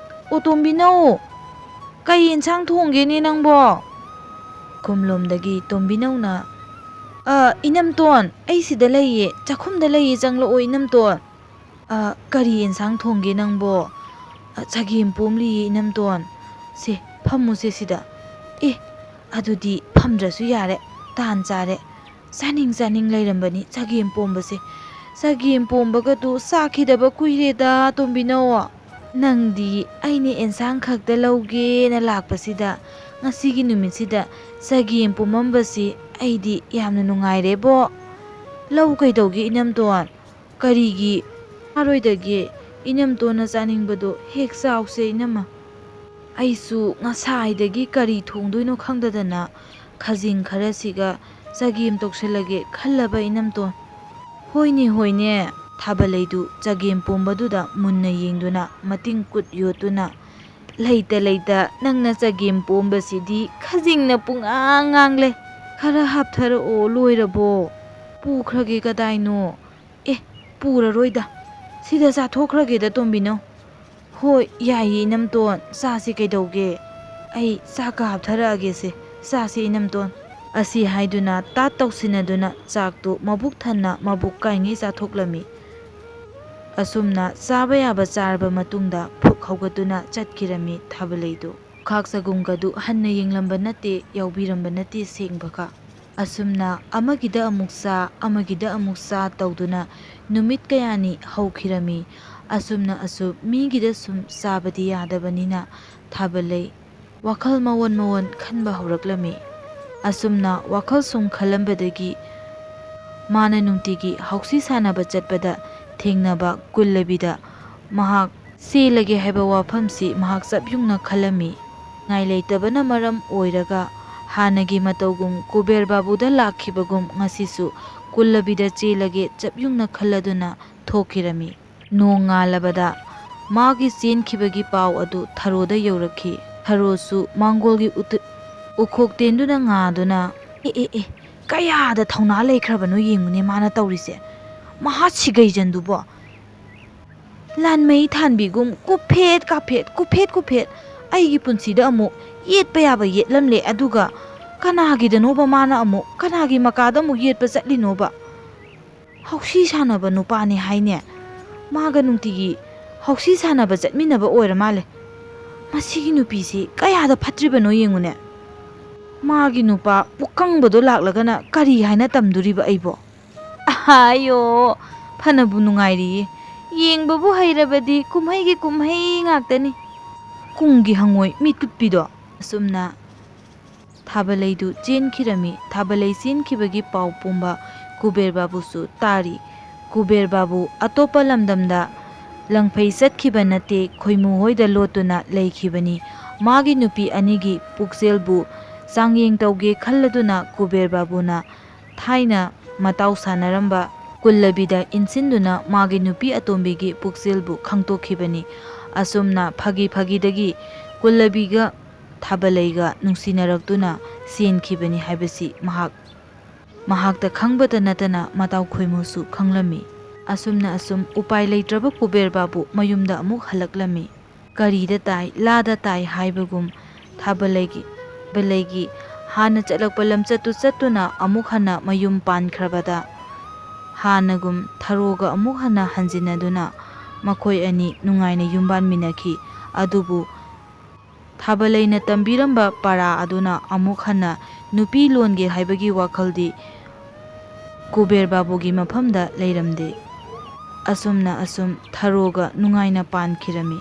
ꯑꯣ ꯇꯣꯝꯕꯤꯅꯧ, ꯀꯩ ꯏꯟꯁꯥꯡ ꯊꯣꯡꯒꯦꯅꯦ ꯅꯪꯕꯣ?" ꯈꯨꯝꯂꯣꯝꯗꯒꯤ ꯇꯣꯝꯕꯤꯅꯧꯅ, "ꯑ, ꯏꯅꯝꯇꯣꯟ, ꯑꯩ ꯁꯤꯗ ꯂꯩꯌꯦ, ꯆꯥꯛꯈꯨꯝꯗ ꯂꯩꯌꯦ, ꯆꯪꯂꯛꯑꯣ ꯏꯅꯝꯇꯣꯟ꯫" "ꯑ, ꯀꯔꯤ ꯏꯟꯁꯥꯡ ꯊꯣꯡꯒꯦ ꯅꯪꯕꯣ?" "ꯑ, ꯆꯒꯦꯝ ꯄꯣꯝꯂꯤꯌꯦ ꯏꯅꯝꯇꯣꯟ꯫ ꯁꯦ, ꯐꯝꯃꯨꯁꯦ ꯁꯤꯗ꯫" "ꯑꯦ, ꯑꯗꯨꯗꯤ ꯐꯝꯗ꯭ꯔꯁꯨ ꯌꯥꯔꯦ, ꯇꯥꯟ ꯆꯥꯔꯦ꯫ ꯆꯥꯅꯤꯡ ꯆꯥꯅꯤꯡ ꯂꯩꯔꯝꯕꯅꯤ ꯆꯒꯦꯝ ꯄꯣꯝꯕꯁꯦ꯫ ꯆꯒꯦꯝ ꯄꯣꯝꯕꯒꯗꯨ ꯆꯥꯈꯤꯗꯕ ꯀꯨꯏꯔꯦꯗ, ꯇꯣꯝꯕꯤꯅꯧ꯫ ꯅꯪꯗꯤ ꯑꯩꯅ ꯑꯦꯟꯁꯥꯡ ꯈꯛꯇ ꯂꯧꯒꯦꯅ ꯂꯥꯛꯄꯁꯤꯗ, ꯉꯁꯤꯒꯤ ꯅꯨꯃꯤꯠꯁꯤꯗ ꯆꯒꯦꯝ ꯄꯣꯝꯃꯝꯕꯁꯤ ꯑꯩꯗꯤ ꯌꯥꯝꯅ ꯅꯨꯡꯉꯥꯏꯔꯦꯕꯣ꯫ ꯂꯧ ꯀꯩꯗꯧꯒꯦ ꯏꯅꯝꯇꯣꯟ? ꯀꯔꯤꯒꯤ ꯆꯥꯔꯣꯏꯗꯒꯦ? ꯏꯅꯝꯇꯣꯟꯅ ꯆꯥꯅꯤꯡꯕꯗꯣ ꯍꯦꯛ ꯆꯥꯎꯁꯦ ꯏꯅꯝꯃ꯫" ꯑꯩꯁꯨ ꯉꯁꯥꯏꯗꯒꯤ ꯀꯔꯤ ꯊꯣꯡꯗꯣꯏꯅꯣ ꯈꯪꯗꯗꯅ ꯈꯖꯤꯡ ꯈꯔꯁꯤꯒ ꯆꯒꯦꯝ ꯇꯧꯁꯜꯂꯒꯦ ꯈꯜꯂꯕ ꯏꯅꯝꯇꯣꯟ꯫ "ꯍꯣꯏꯅꯦ, ꯍꯣꯏꯅꯦ꯫" ꯊꯥꯕꯂꯩꯗꯨ ꯆꯒꯦꯝ ꯄꯣꯝꯕꯗꯨꯗ ꯃꯨꯟꯅ ꯌꯦꯡꯗꯨꯅ ꯃꯇꯤꯡ ꯀꯨꯠ ꯌꯣꯠꯇꯨꯅ, "ꯂꯩꯇ ꯂꯩꯇ ꯅꯪꯅ ꯆꯒꯦꯝ ꯄꯣꯝꯕꯁꯤꯗꯤ ꯈꯖꯤꯡꯅ ꯄꯨꯡꯉꯥꯡ ꯉꯥꯡꯂꯦ꯫ ꯈꯔ ꯍꯥꯞꯊꯔꯛꯑꯣ, ꯂꯣꯏꯔꯕꯣ? ꯄꯨꯈ꯭ꯔꯒꯦ ꯀꯗꯥꯏꯅꯣ?" "ꯑꯦ, ꯄꯨꯔꯔꯣꯏꯗ, ꯁꯤꯗ ꯆꯥꯊꯣꯛꯈ꯭ꯔꯒꯦꯗ ꯇꯣꯝꯕꯤꯅꯧ꯫" "ꯍꯣꯏ, ꯌꯥꯏꯌꯦ ꯏꯅꯝꯇꯣꯟ, ꯆꯥꯁꯤ ꯀꯩꯗꯧꯒꯦ? ꯑꯩ ꯆꯥꯛꯀ ꯍꯥꯞꯊꯔꯛꯑꯒꯦꯁꯦ, ꯆꯥꯁꯤ ꯏꯅꯝꯇꯣꯟ꯫" ꯑꯁꯤ ꯍꯥꯏꯗꯨꯅ ꯇꯥꯠ ꯇꯧꯁꯤꯟꯅꯗꯨꯅ ꯆꯥꯛꯇꯨ ꯃꯕꯨꯛ ꯊꯟꯅ ꯃꯕꯨꯛ ꯀꯥꯏꯉꯩ ꯆꯥꯊꯣꯛꯂꯝꯃꯤ꯫ ꯑꯁꯨꯝꯅ ꯆꯥꯕ ꯌꯥꯕ ꯆꯥꯔꯕ ꯃꯇꯨꯡꯗ ꯐꯨꯛ ꯍꯧꯒꯠꯇꯨꯅ ꯆꯠꯈꯤꯔꯝꯃꯤ ꯊꯥꯕꯂꯩꯗꯨ꯫ ꯈꯥꯛ ꯆꯒꯨꯝꯒꯗꯨ ꯍꯟꯅ ꯌꯦꯡꯂꯝꯕ ꯅꯠꯇꯦ, ꯌꯥꯎꯕꯤꯔꯝꯕ ꯅꯠꯇꯦ ꯁꯦꯡꯕꯒ꯫ ꯑꯁꯨꯝꯅ ꯑꯃꯒꯤꯗ ꯑꯃꯨꯛ ꯆꯥ, ꯑꯃꯒꯤꯗ ꯑꯃꯨꯛ ꯆꯥ ꯇꯧꯗꯨꯅ ꯅꯨꯃꯤꯠ ꯀꯌꯥꯅꯤ ꯍꯧꯈꯤꯔꯝꯃꯤ꯫ ꯑꯁꯨꯝꯅ ꯑꯁꯨꯝ ꯃꯤꯒꯤꯗ ꯁꯨꯝ ꯆꯥꯕꯗꯤ ꯌꯥꯗꯕꯅꯤꯅ ꯊꯥꯕꯂꯩ ꯋꯥꯈꯜ ꯃꯑꯣꯟ ꯃꯑꯣꯟ ꯈꯟꯕ ꯍꯧꯔꯛꯂꯝꯃꯤ꯫ ꯑꯁꯨꯝꯅ ꯋꯥꯈꯜ ꯁꯨꯝ ꯈꯜꯂꯝꯕꯗꯒꯤ ꯃꯥꯅ ꯅꯨꯡꯇꯤꯒꯤ ꯍꯧꯁꯤ ꯁꯥꯟꯅꯕ ꯆꯠꯄꯗ ꯊꯦꯡꯅꯕ ꯀꯨꯜꯂꯕꯤꯗ ꯃꯍꯥꯛ ꯆꯦꯜꯂꯒꯦ ꯍꯥꯏꯕ ꯋꯥꯐꯝꯁꯤ ꯃꯍꯥꯛ ꯆꯞ ꯌꯨꯡꯅ ꯈꯜꯂꯝꯃꯤ꯫ ꯉꯥꯏ ꯂꯩꯇꯕꯅ ꯃꯔꯝ ꯑꯣꯏꯔꯒ ꯍꯥꯟꯅꯒꯤ ꯃꯇꯧꯒꯨꯝ ꯀꯨꯕꯦꯔ ꯕꯥꯕꯨꯗ ꯂꯥꯛꯈꯤꯕꯒꯨꯝ ꯉꯁꯤꯁꯨ ꯀꯨꯜꯂꯕꯤꯗ ꯆꯦꯜꯂꯒꯦ ꯆꯞ ꯌꯨꯡꯅ ꯈꯜꯂꯗꯨꯅ ꯊꯣꯛꯈꯤꯔꯝꯃꯤ꯫ ꯅꯣꯡ ꯉꯥꯜꯂꯕꯗ ꯃꯥꯒꯤ ꯆꯦꯟꯈꯤꯕꯒꯤ ꯄꯥꯎ ꯑꯗꯨ ꯊꯔꯣꯗ ꯌꯧꯔꯛꯈꯤ꯫ ꯊꯔꯣꯁꯨ ꯃꯥꯡꯒꯣꯜꯒꯤ ꯎꯇ-, ꯎꯈꯣꯛ ꯇꯦꯟꯗꯨꯅ ꯉꯥꯗꯨꯅ, "ꯑꯦ, ꯑꯦ, ꯑꯦ, ꯀꯌꯥꯗ ꯊꯧꯅꯥ ꯂꯩꯈ꯭ꯔꯕꯅꯣ ꯌꯦꯡꯉꯨꯅꯦ ꯃꯥꯅ ꯇꯧꯔꯤꯁꯦ꯫ ꯃꯍꯥ ꯁꯤꯒꯩꯖꯟꯗꯨꯕꯣ꯫ ꯂꯥꯟꯃꯩ ꯊꯥꯟꯕꯤꯒꯨꯝ ꯀꯨꯞꯐꯦꯠ ꯀꯥꯞꯐꯦꯠ, ꯀꯨꯞꯐꯦꯠ ꯀꯨꯞꯐꯦꯠ꯫ ꯑꯩꯒꯤ ꯄꯨꯟꯁꯤꯗ ꯑꯃꯨꯛ ꯌꯦꯠꯄ ꯌꯥꯕ ꯌꯦꯠꯂꯝꯂꯦ, ꯑꯗꯨꯒ ꯀꯅꯥꯒꯤꯗꯅꯣꯕ ꯃꯥꯅ ꯑꯃꯨꯛ, ꯀꯅꯥꯒꯤ ꯃꯀꯥꯗ ꯑꯃꯨꯛ ꯌꯦꯠꯄ ꯆꯠꯂꯤꯅꯣꯕ? ꯍꯧꯁꯤ ꯁꯥꯟꯅꯕ ꯅꯨꯄꯥꯅꯤ ꯍꯥꯏꯅꯦ꯫ ꯃꯥꯒ ꯅꯨꯡꯇꯤꯒꯤ ꯍꯧꯁꯤ ꯁꯥꯟꯅꯕ ꯆꯠꯃꯤꯟꯅꯕ ꯑꯣꯏꯔ ꯃꯥꯜꯂꯦ꯫ ꯃꯁꯤꯒꯤ ꯅꯨꯄꯤꯁꯤ ꯀꯌꯥꯗ ꯐꯠꯇ꯭ꯔꯤꯕꯅꯣ ꯌꯦꯡꯉꯨꯅꯦ꯫ ꯃꯥꯒꯤ ꯅꯨꯄꯥ ꯄꯨꯛꯀꯪꯕꯗꯣ ꯂꯥꯛꯂꯒꯅ ꯀꯔꯤ ꯍꯥꯏꯅ ꯇꯝꯗꯣꯔꯤꯕ ꯑꯩꯕꯣ? ꯑꯍꯥꯌꯣ, ꯐꯅꯕꯨ ꯅꯨꯡꯉꯥꯏꯔꯤꯌꯦ꯫ ꯌꯦꯡꯕꯕꯨ ꯍꯩꯔꯕꯗꯤ ꯀꯨꯝꯍꯩꯒꯤ ꯀꯨꯝꯍꯩ ꯉꯥꯛꯇꯅꯤ꯫ ꯀꯨꯝꯒꯤ ꯍꯪꯉꯣꯏ ꯃꯤꯠ ꯀꯨꯠꯄꯤꯗꯣ꯫ ꯑꯁꯨꯝꯅ ꯊꯥꯕꯂꯩꯗꯨ ꯆꯦꯟꯈꯤꯔꯝꯃꯤ꯫ ꯊꯥꯕꯂꯩ ꯆꯦꯟꯈꯤꯕꯒꯤ ꯄꯥꯎ ꯄꯨꯝꯕ ꯀꯨꯕꯦꯔ ꯕꯥꯕꯨꯁꯨ ꯇꯥꯔꯤ꯫ ꯀꯨꯕꯦꯔ ꯕꯥꯕꯨ ꯑꯇꯣꯞꯄ ꯂꯝꯗꯝꯗ ꯂꯪꯐꯩ ꯆꯠꯈꯤꯕ ꯅꯠꯇꯦ, ꯈꯣꯏꯃꯨ ꯍꯣꯏꯗ ꯂꯣꯠꯇꯨꯅ ꯂꯩꯈꯤꯕꯅꯤ꯫ ꯃꯥꯒꯤ ꯅꯨꯄꯤ ꯑꯅꯤꯒꯤ ꯄꯨꯛꯆꯦꯜꯕꯨ ꯆꯥꯡꯌꯦꯡ ꯇꯧꯒꯦ ꯈꯜꯂꯗꯨꯅ ꯀꯨꯕꯦꯔ ꯕꯥꯕꯨꯅ ꯊꯥꯏꯅ ꯃꯇꯥꯎ ꯁꯥꯟꯅꯔꯝꯕ ꯀꯨꯜꯂꯕꯤꯗ ꯏꯟꯁꯤꯟꯗꯨꯅ ꯃꯥꯒꯤ ꯅꯨꯄꯤ ꯑꯇꯣꯝꯕꯤꯒꯤ ꯄꯨꯛꯆꯦꯜꯕꯨ ꯈꯪꯇꯣꯛꯈꯤꯕꯅꯤ꯫ ꯑꯁꯨꯝꯅ ꯐꯥꯒꯤ ꯐꯥꯒꯤꯗꯒꯤ ꯀꯨꯜꯂꯕꯤꯒ ꯊꯥꯕꯂꯩꯒ ꯅꯨꯡꯁꯤꯅꯔꯛꯇꯨꯅ ꯆꯦꯟꯈꯤꯕꯅꯤ ꯍꯥꯏꯕꯁꯤ ꯃꯍꯥꯛ, ꯃꯍꯥꯛꯇ ꯈꯪꯕꯇ ꯅꯠꯇꯅ ꯃꯇꯥꯎ ꯈꯣꯏꯃꯨꯁꯨ ꯈꯪꯂꯝꯃꯤ꯫ ꯑꯁꯨꯝꯅ ꯑꯁꯨꯝ ꯎꯄꯥꯏ ꯂꯩꯇ꯭ꯔꯕ ꯀꯨꯕꯦꯔ ꯕꯥꯕꯨ ꯃꯌꯨꯝꯗ ꯑꯃꯨꯛ ꯍꯜꯂꯛꯂꯝꯃꯤ꯫ ꯀꯔꯤꯗ ꯇꯥꯏ, ꯂꯥꯗ ꯇꯥꯏ ꯍꯥꯏꯕꯒꯨꯝ ꯊꯥꯕꯂꯩꯒꯤ, ꯕꯂꯩꯒꯤ ꯍꯥꯟꯅ ꯆꯠꯂꯛꯄ ꯂꯝꯆꯠꯇꯨ ꯆꯠꯇꯨꯅ ꯑꯃꯨꯛ ꯍꯟꯅ ꯃꯌꯨꯝ ꯄꯥꯟꯈ꯭ꯔꯕꯗ ꯍꯥꯟꯅꯒꯨꯝ ꯊꯔꯣꯒ ꯑꯃꯨꯛ ꯍꯟꯅ ꯍꯟꯖꯤꯟꯅꯗꯨꯅ ꯃꯈꯣꯏ ꯑꯅꯤ ꯅꯨꯡꯉꯥꯏꯅ ꯌꯨꯝꯕꯥꯟꯃꯤꯟꯅꯈꯤ꯫ ꯑꯗꯨꯕꯨ ꯊꯥꯕꯂꯩꯅ ꯇꯝꯕꯤꯔꯝꯕ ꯄꯔꯥ ꯑꯗꯨꯅ ꯑꯃꯨꯛ ꯍꯟꯅ ꯅꯨꯄꯤ ꯂꯣꯟꯒꯦ ꯍꯥꯏꯕꯒꯤ ꯋꯥꯈꯜꯗꯤ ꯀꯨꯕꯦꯔ ꯕꯥꯕꯨꯒꯤ ꯃꯐꯝꯗ ꯂꯩꯔꯝꯗꯦ꯫ ꯑꯁꯨꯝꯅ ꯑꯁꯨꯝ ꯊꯔꯣꯒ ꯅꯨꯡꯉꯥꯏꯅ ꯄꯥꯟꯈꯤꯔꯝꯃꯤ꯫